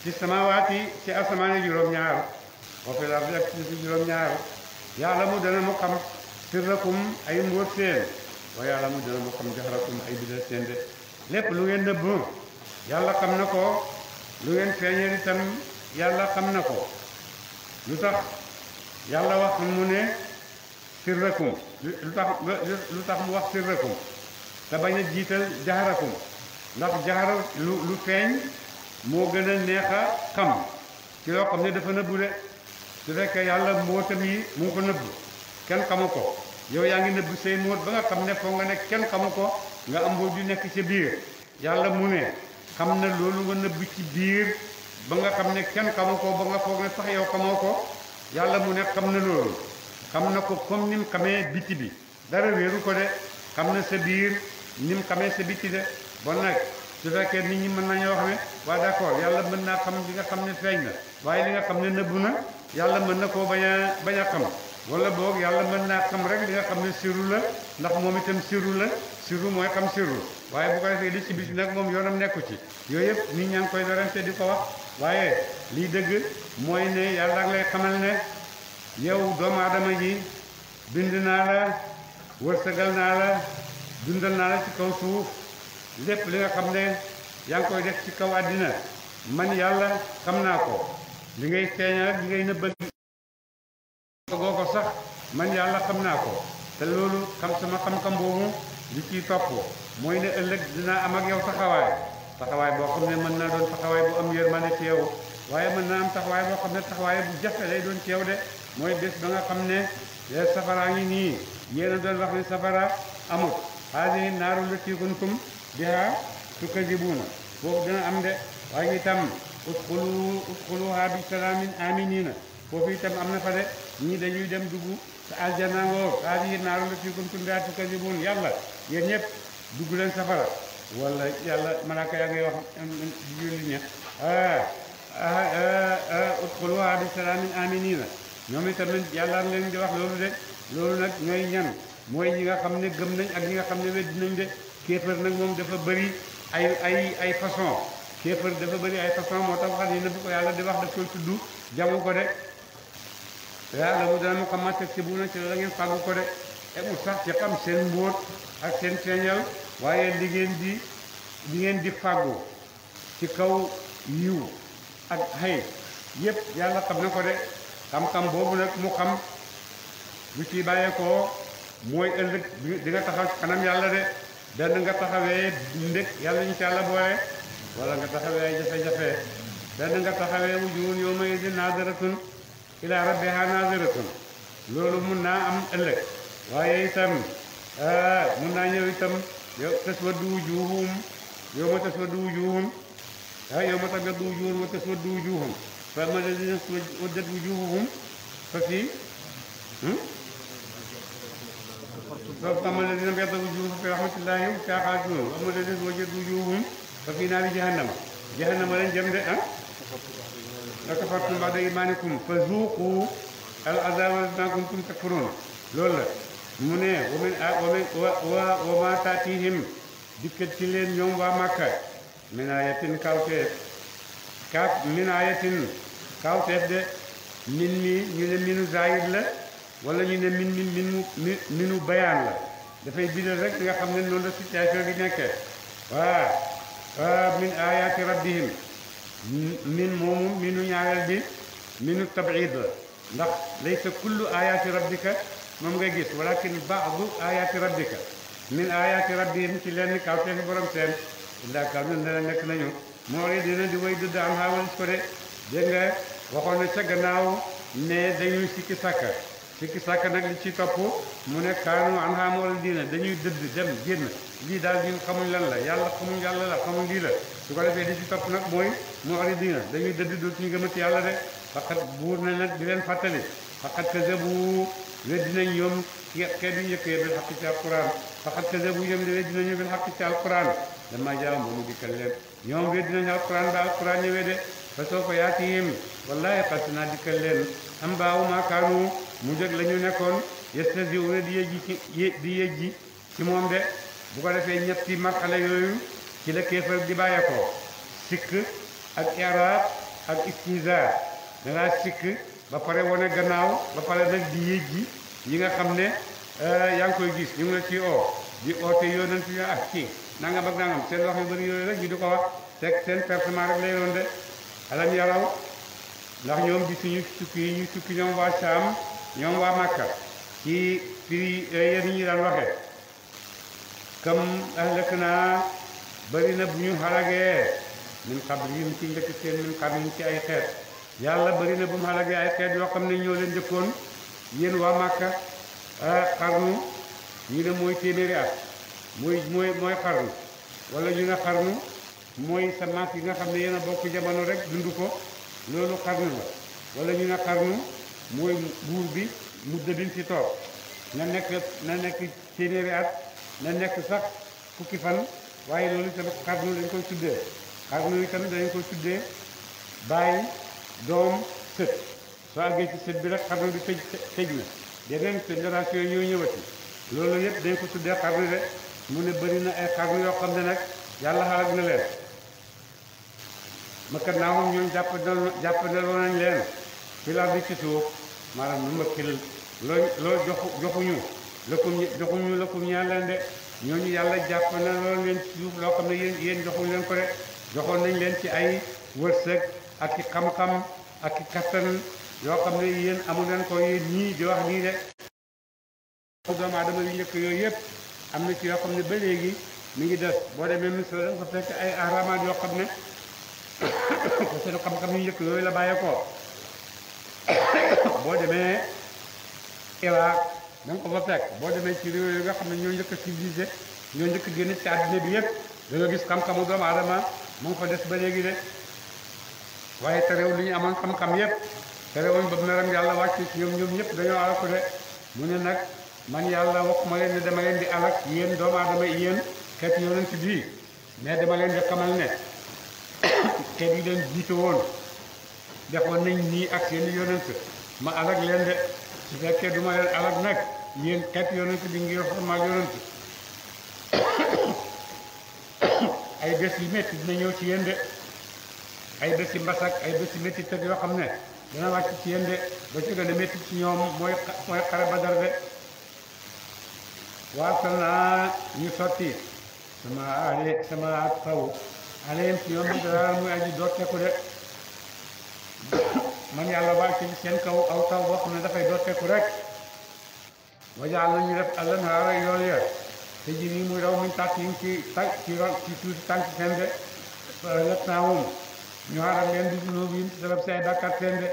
ci samawaati ci asamaani juróom-ñaar wa fil ardi ak ci juróom-ñaar yàlla mu dana mu xam sirrakum ay mbóot seen wa yàlla mu dana mu xam jaxarakum ay bidal seen de lépp lu ngeen nëbb yàlla xam na ko lu ngeen feeñal itam yàlla xam na ko lu tax yàlla wax mu ne sirrakum lu tax mu wax sirrakum te bañ a jiital jaxarakum ndax jaxara lu feeñ moo gën a neex a xam ci loo xam ne dafa nëbbu de su fekkee yàlla mbootam yi mu ngi ko nëbbu kenn xamu ko yow yaa ngi nëbbu say mbóot ba nga xam ne foog nga ne kenn xamu ko nga am mbóot yu nekk ci biir yàlla mu ne xam na loolu nga nëbbu ci biir ba nga xam ne kenn xamu ko ba nga foog ne sax yow xamoo ko yàlla mu ne xam na loolu xam na ko comme ni mu xamee biti bi dara wéeru ko de xam na sa biir ni mu xamee sa biti de bon nag su fekkee nit ñi mën nañoo wax ne waa d'accord yàlla mën naa xam li nga xam ne feeñ na waaye li nga xam ne nëbbu na yàlla mën na koo bañ a xam wala boog yàlla mën naa xam rek li nga xam ne siru la ndax moom itam siru la siru mooy xam siru waaye bu ko defee li ci biti nag moom yoonam nekku ci yooyu yëpp nit ñaa ngi koy werante di ko wax waaye lii dëgg mooy ne yàlla ak lay xamal ne yow doomu aadama ji bind naa la wërsëgal naa la dundal naa la ci kaw suuf lépp li nga xam ne yaa ngi koy def ci kaw àddina man yàlla xam naa ko li ngay feeñal ak li ngay nëbbal goo ko sax man yàlla xam naa ko te loolu sama xam-xam boobu li ciy topp mooy ne ëllëg dinaa am ak yow taxawaay boo xam ne mën naa doon taxawaay bu am yërmande ci yow waaye mën naa am taxawaay boo xam ne taxawaay bu jafe lay doon ci yow de mooy bés ba nga xam ne safaraa ngi nii yéen a doon wax ne safara amut haadihi naaru llatii kuntum bihaa tukazzibuuna foofu dina am de waaye itam udxuluhaa bi salaamin aaminiina foofu itam am na fa de ñii dañuy dem dugg te aljanna ngoo haadihi naaru llatii kuntum bihaa tukazzibuun yàlla yéen ñëpp dugg leen safara wala yàlla malaaka yaa ngay wax julli ña udxuluhaa bi salaamin aaminiina ñoom itamit yàlla leen di wax loolu de loolu nag ñooy ñan mooy ñi nga xam ne gëm nañ ak ñi nga xam ne weddi nañ de kéefër nag moom dafa bëri ay façon kéefër dafa bëri ay façon moo tax wax ne bu ko yàlla di wax daf koy tudd jamu ko de yàlla mu dana mu xam ma si bu na ci la ngeen fàggu ko de mu sax ci xam seen mbóot ak seen feeñal waaye li ngeen di fàggu ci kaw yiw ak xëy yépp yàlla xam na ko de xam-xam boobu nag mu xam lu ci bàyyeekoo mooy ëllëg di nga taxaw ci kanam yàlla de benn nga taxawee ndég yàlla ñu ci yàlla boole wala nga taxawee ay jafe-jafe benn nga taxawee wujuhun yawma idin naadiratun ilaa rabbihaa naadiratun loolu mun naa am ëllëg waaye itam mun naa ñëw itam taswaddu wujuhum yawma taswaddu wujuhum yawma tabyaddu wujuhun wa taswaddu wujuhum fa ammaa allaziina iswaddat wujuuhuhum fa fii فأما الذين ابيضت وجوههم في رحمة الله هم فيها خالدون وأما الذين اسودت وجوههم ففي نار جهنم leen jëm de akafartum ba'da iimaanikum fazuuquu al-azaaba bimaa kuntum takfuruun loolu la mu ne wa maa ta'tiihim dikkat ci leen ñoom waa Makka min aayatin kawteef de min mi ñu ne minu zaahir la wala ñu ne minu bayaan la dafay bidal rek nga xam ne noonu la situation bi nekkee min ayaati rabbihim min moomu minu ñaareel bi minu tab'id la ndax laysa kullu ayaati rabbika moom nga gis walakin ba'du ayaati rabbika min ayaati rabbihim ci lenn kawteefi borom seen illaa kaw na ne nekk nañu moo ri dina di way dëdd am xaawalis ko de dégg nga waxoon na ca gannaaw ne dañuy sikki sàkka nag li ci topp mu ne kaanu an xaam wala diina dañuy dëdd dem génn lii daal ñun xamuñ lan la yàlla xamuñ yàlla la xamuñ lii la su ko defee li ci topp nag mooy mu ari diina dañuy dëdd dootuñu gëmati yàlla de faqat buur na nag di leen fàttali faqat kazabu weddi nañ ñoom xeet yu njëkkee bil xaq ci alquran faqat kazabu ñoom di weddi nañu bil xaq ci alquran dama jaam ba mu dikkal leen ñoom weddi nañu alquran ba alquran ñëwee de fa soo ko yaatihim wallahi xas naa dikkal leen am baawu maa kaanu mu jóg la ñu nekkoon yastahzi'uuna di yëjji ci moom de bu ko defee ñetti marxala yooyu ci la kéefar di bàyyeekoo sikk ak i'raab ak istihzaa da ngaa sikk ba pare wane gannaaw ba pare nag di yëjji yi nga xam ne yaa ngi koy gis ñu ngi la ci di oote yonent yi ak kii nangam ak nangam seen wax yu bëri yooyu rek ñu di ko wax teg seen personnel rek lay doon de alam yaraw ndax ñoom di suñu tukki yi ñu tukki ñoom waa Saam ñoom waa Makka ci firi yéen ñi daan waxee kam ahlaknaa bëri na bu ñu xalagee min qablihim ci njëkk seen min qablihim ci ay xeet yàlla bëri na bu mu xalagee ay xeet yoo xam ne ñoo leen njëkkoon yéen waa Makka xarnu ñu ne mooy téeméeri at mooy xarnu wala ñu ne xarnu mooy sa maas yi nga xam ne yéen a bokk jamono rek dund ko loolu xarnu la wala ñu ne xarnu mooy buur bi mudda biñ ci toog na nekk téeméeri at na nekk sax fukki fan waaye loolu itam xarnu dañ koy tuddee xarnu itam dañ koy tuddee bàyyi doom sët soo àggee ci sët bi rek xarnu bi tëj na yeneen génération yi ñoo ñëwati loolu yëpp dañ ko tuddee xarnu de mu ne bëri na ay xarnu yoo xam ne nag yàlla xalag na leen makkat naa moom ñoom jàppandaloo nañ leen fi la bi ci suuf maanaam nu makkil loo joxuñu lëkkum ñaan leen de ñooñu yàlla jàpp na loolu leen ci suuf loo xam ne yéen joxuñ leen ko de joxoon nañ leen ci ay wërsëg ak i xam-xam ak i kattan yoo xam ne yéen amu leen ko yéen ñii di wax nii de doomu aadama yu njëkk yooyu yëpp am na ci yoo xam ne ba léegi mi ngi des boo demee Misra da nga fa fekk ay ahraamaat yoo xam ne ko seen xam-xam yu njëkk yooyu la bàyyeekoo boo demee Irak da nga ko fa fekk boo demee ci réew yi nga xam ne ñoo njëkk a civilisé ñoo njëkk a génn ci àddina bi yëpp da nga gis xam-xamu doomu aadama mu ngi fa des ba léegi de waaye terewul li ñu amoon xam-xam yëpp terewul ba meram yàlla wàcc ci ñoom ñëpp dañoo alal ko de mu ne nag man yàlla waxuma leen ne dama leen di alak yéen doomu aadama yéen xeet yonent bii mais dama leen di xamal ne xeet yi leen jiite woon defoon nañ nii ak seen yonent ma alak leen de su fekkee du ma leen alak nag yéen xeet yonent bi ngir xormaal yonent ay bés yi métti dina ñëw ci yéen de ay bés yi mbasak ay bés yi métti teg yoo xam ne dana wàcc ci yéen de ba ci gën a métti ci ñoom mooy xare Badar de waasal naa ñu sotti sama taw alayhim ci ñoom dara muy aji dooteeku de man yàlla wàcc ci seen kaw aw taw boo xam ne dafay dooteeku rek wajaal nañu def alanhaara yool ya te ji nii muy raw min tàtt yi ci tuuti tànk seen de lëpp naa moom ñu xaaral leen di dunóob yi sabab si ay bàkkaat seen de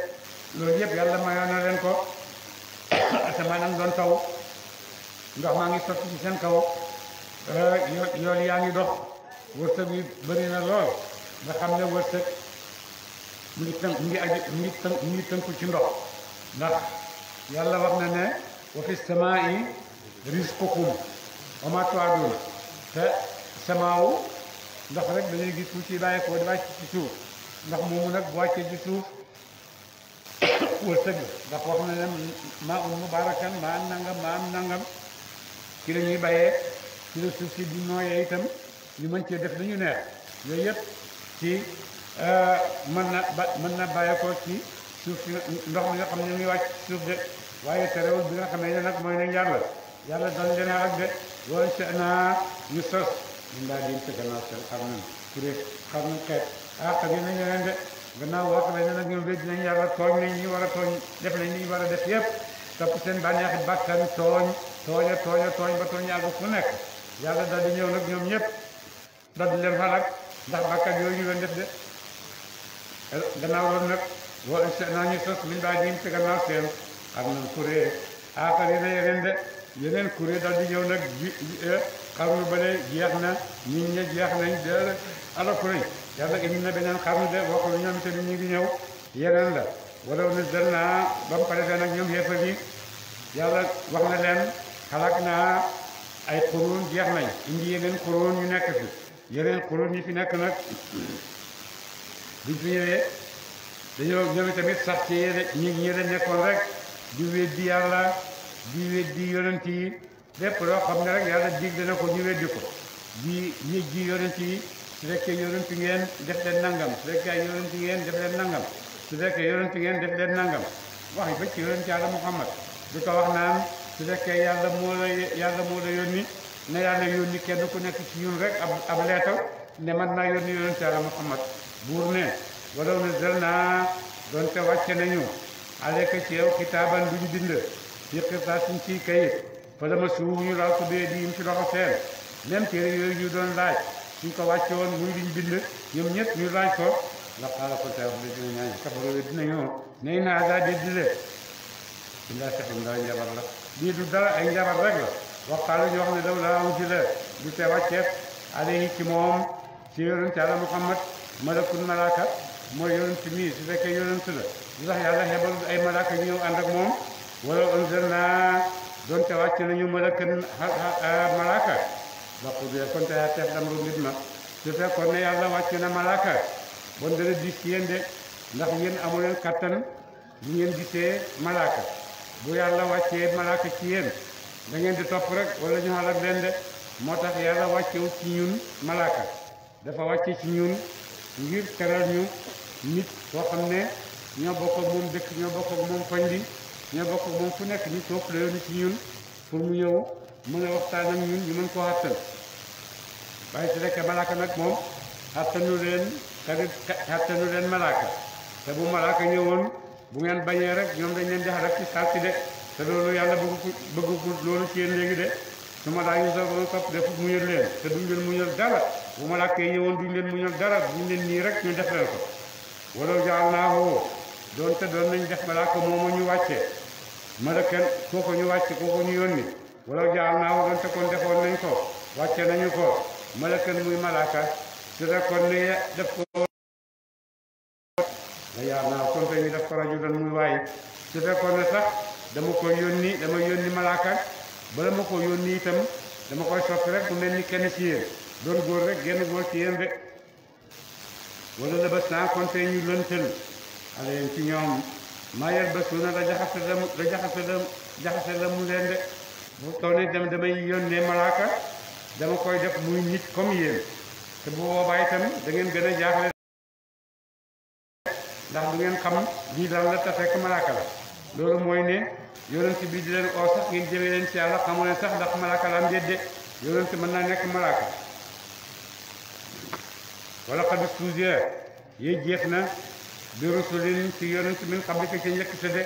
loolu yëpp yàlla mayoon na leen ko asamaan am doon taw ndox maa ngi sotti ci seen kaw yool yaa ngi dox wërsëg bi bëri na lool nga xam ne wërsëg mu ngi tënku ci ndox ndax yàlla wax na ne wa fi samaa'i rizqukum wa maa tu'aduun te samaawu ndox rek dañuy gis fu ci bàyyi ko di wàcc ci suuf ndax moomu nag bu wàccee ci suuf wërsëg ndax wax na ne maa un mubaarakan maa am nangam ci la ñuy bàyyee ci la suuf si di nooyee itam ñu mën cee def lu ñu neex yooyu yëpp ci mën na bàyyeekoo ci suuf si ndox mi nga xam ne muy wàcc ci suuf de waaye terewul bi nga xamee ne nag mooy nañ yàlla doon leen ak de loolu ci naa ñu sos ñun daal di ci gannaaw seen xam nañ xam nañ xeet xam nañ leen de gannaaw boo xamee ne nag ñoom wéddi nañ yàlla tooñ nañ ñi war a tooñ def nañ li ñu war a def yëpp topp seen bànneexi bàkkan tooñ ba tooñ yàgg fu nekk yàlla daal di ñëw nag ñoom ñëpp daal di leen xalaat ndax bàkkan yooyu ñu doon def de gannaaw loolu nag woo naa ñu sos min daa diim ci gannaaw seen xam nañ kuréel aaxar yi na yeneen kuréel daal di ñëw nag xarnu ba de jeex na nit ñi jeex nañ de alaku nañ yàlla indi na beneen xarnu de waxul ñoom te ñu ngi ñëw yeneen la wala na dal naa ba mu pare nag ñoom xeefa bi yàlla wax na leen xalaat naa ay xuruun jeex nañ indi yeneen xuruun ñu nekk fi yeneen xuruun yi fi nekk nag biñ fi ñëwee dañoo ñoom tamit sax ci ñi leen nekkoon rek di weddi yàlla di weddi yonent yi lépp loo xam ne rek yàlla dig dana ko ñu weddi ko di ji yonent yi su fekkee yonent ngeen def leen nangam su fekkee yonent ngeen def leen nangam su fekkee yonent ngeen def leen nangam wax yi ba ci yonent yàlla Muhammad di ko wax naan su fekkee yàlla moo la yónni na yàlla yónni kenn ku nekk ci ñun rek ab leetal ne man naa yónni yonent yàlla Muhammad buur ne walaw nazzalnaa doonte wàcce nañu alayka ci yow kitaaban duñu bind fi qirtaasin ci kayit fa la ma suuf ñu laal ko bee di ci loxo seen même téere yooyu ñu doon laaj suñ ko wàcce woon muy liñ bind ñoom ñëpp ñu laaj ko la xaala ko tey wax dina ñaañ kafaru dinañu nay naa daa déddile illaa sexum dara njabar la lii du dara ay njabar rek la waxaalu ñu wax ne daw laa am ci la du te wàcceet alayhi ci moom ci yonent Yàlla Muhammad malakun malaaka mooy yonent mii su fekkee yonent la lu tax yàlla xebal ay malaaka ñu ñëw ànd ak moom wala anzalnaa doonte wàcc nañu malakan malaaka baqu bi kon te teef damru nit ma su fekkoon ne yàlla wàcc na malaaka bon dana dis ci yéen de ndax yéen amu leen kattan bu ngeen gisee malaaka bu yàlla wàccee malaaka ci yéen da ngeen di topp rek wala ñu xalak leen de moo tax yàlla wàccewu ci ñun malaaka dafa wàcce ci ñun ngir teral ñu nit koo xam ne ñoo bokk ak moom dëkk ñoo bokk ak moom koñ bi ñoo bokk ak moom fu nekk nit kooku la yónni ci ñun pour mu ñëw mën a waxtaan ak ñun ñu mën koo xattan waaye su nekkee malaaka nag moom xattanu leen malaaka te bu malaaka ñëwoon bu ngeen bañee rek ñoom dañ leen di xarab ci salti de te loolu yàlla bëggu loolu ci yéen léegi de su ma daa ñu soog topp def muñal leen te duñ leen muñal dara bu malaaka yi ñëwoon duñ leen muñal dara duñ leen nii rek ñu def leen ko wala jaal naa woo doonte doon nañ def malaaka moomu ñu wàcce malakan kooko ñu wàcce kooko ñu yónni wala jaal naa woo doonte kon defoon nañ ko wàcce nañu ko malakan muy malaaka su fekkoon ne def ko la yaar naa kon te ñu def ko rajulan muy waay su fekkoon ne sax dama yónni malaaka bala ma ko yónni itam dama koy soppi rek mu mel ni kenn ci yéen doon góor rek genn góor ci yéen de wala la bés naa kon te ñu lëntal ale yéen ci ñoom maa yel bés na da jaxase la mu leen de bu taw ne damay yónnee malaaka dama koy def muy nit comme yéen te bu boobaa itam da ngeen gën a jaaxle ndax du ngeen xam lii daal la te fekk malaaka la loolu mooy ne yonent bi di leen oo sax ngeen jëmee leen ci yàlla xamoo ne sax ndax malaaka la am déet de yonent mën naa nekk malaaka wala xad stuusiya yéeg jeex na bi rusulin ci yonent min qablika ca njëkk sa de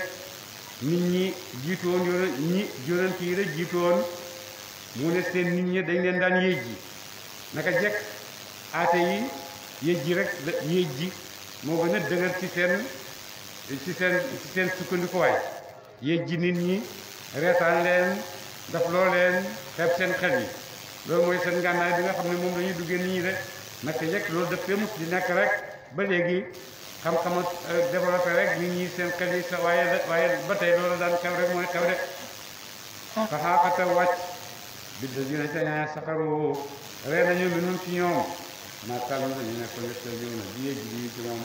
nit ñi jiitu woon yonent yi la jiitu woon mu ne seen nit ñi dañ leen daan yéej ji naka jekk aate yi yéej ji rek yéej ji moo gën a dëgër ci seen sukkandikuwaay yéej ji nit ñi reetaan leen daf loo leen xeeb seen xel yi loolu mooy seen ngànnaay bi nga xam ne moom la ñuy duggee nit ñi de naka jekk loolu daf fee mus di nekk rek ba léegi xam-xam développé rek nit ñi seen xel yi sa waaye ba tey loolu daan xew rek mooy xew de faxaaxata wàcc bidda dina ca ñaa saxaru ree nañu minum ci ñoom maakàlla ñu nekk lesta jiw na di yéej ji ci moom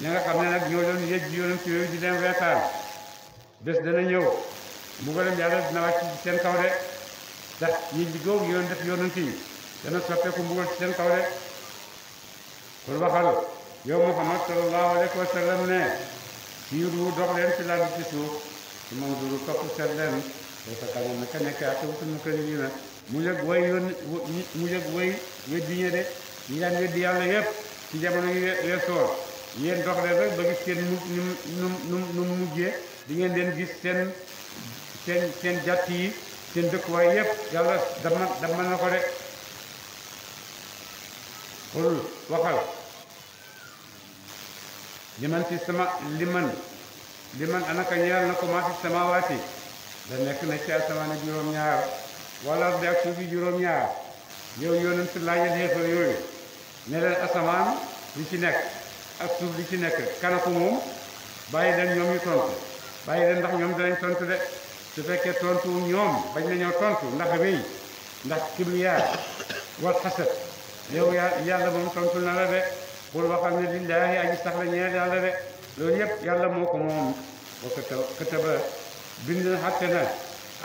ña nga xam ne nag ñoo doon yéej ji yonent yooyu di leen reetaan bés dana ñëw mbugalem yàlla dina wàcc ci seen kaw de ndax yéej ji googu yoon def yonent yi dana soppeeku mbugal ci seen kaw de kon waxal yow Muhammad sallallahu alayhi wa sallam ne siiru dox leen ci laa bi ci suuf ci moom duru topp seet leen day fa kanam naka nekk ak wutul mu këri yi na mu yëg way weddi ñe de ñi daan weddi yàlla yëpp ci jamono yi weesoor yéen dox leen rek ba gis seen nu mu mujjee di ngeen leen gis seen jàtt yi seen dëkkuwaay yëpp yàlla dama na ko de xul waxal liman ci sama liman anaka ñeel na ko maa fi samawaati da nekk na ci asamaan ak juróom-ñaar wala bi ak suufi juróom-ñaar yow yonent laajal xeefar yooyu ne leen asamaan li ci nekk ak suuf li ci nekk kana ko moom bàyyi leen ñoom ñu tontu bàyyi leen ndax ñoom danañ tontu de su fekkee tontu ñoom bañ nañoo tontu ndax rëy ndax kibriyaa wal xasad yow yàlla moom tontu na la de pour waxal ne lillaahi aji sax la ñeel yàlla de loolu yëpp yàlla moo ko moom wa kataba bind xatte na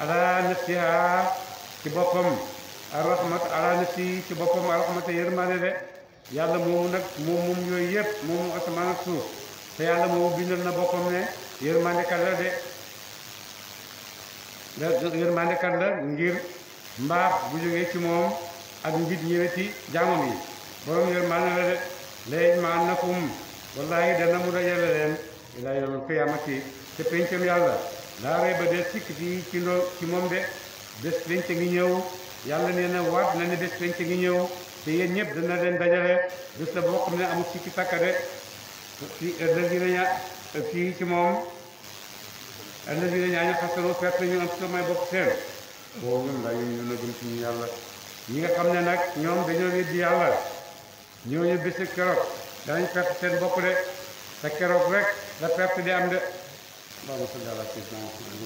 ala nafsiha ci boppam arrahmat ala nafsi ci boppam arrahmata yërmande de yàlla moomu nag moom yooyu yëpp moomu asamaan ak suuf te yàlla moomu bindal na boppam ne yërmande kat la de yërmande kat la ngir mbaax bu jógee ci moom ak njit ñëwee ci jaamam yi borom yërmande la de léegi ma annakum wallahi dana mu dajale leen ila yawmil qiyaamati te pencam yàlla laa rey ba dee sikk fii ci moom de bés penc ngi ñëw yàlla nee na waat na ne bés penc ngi ñëw te yéen ñëpp dana leen dajale bés la boo xam ne amul sikki takka de ëllëgina ña fii ci moom ëllëgina ñaaña xasaro perte ñu am samay bopp seen boobu ñun laa ñu na gëm ci ñu yàlla ñi nga xam ne nag ñoom dañoo weddi yàlla ñooñu bési keroog danañ perte seen bopp de te keroog rek la perte di am de allahumma salli ala sayyidina Muhammad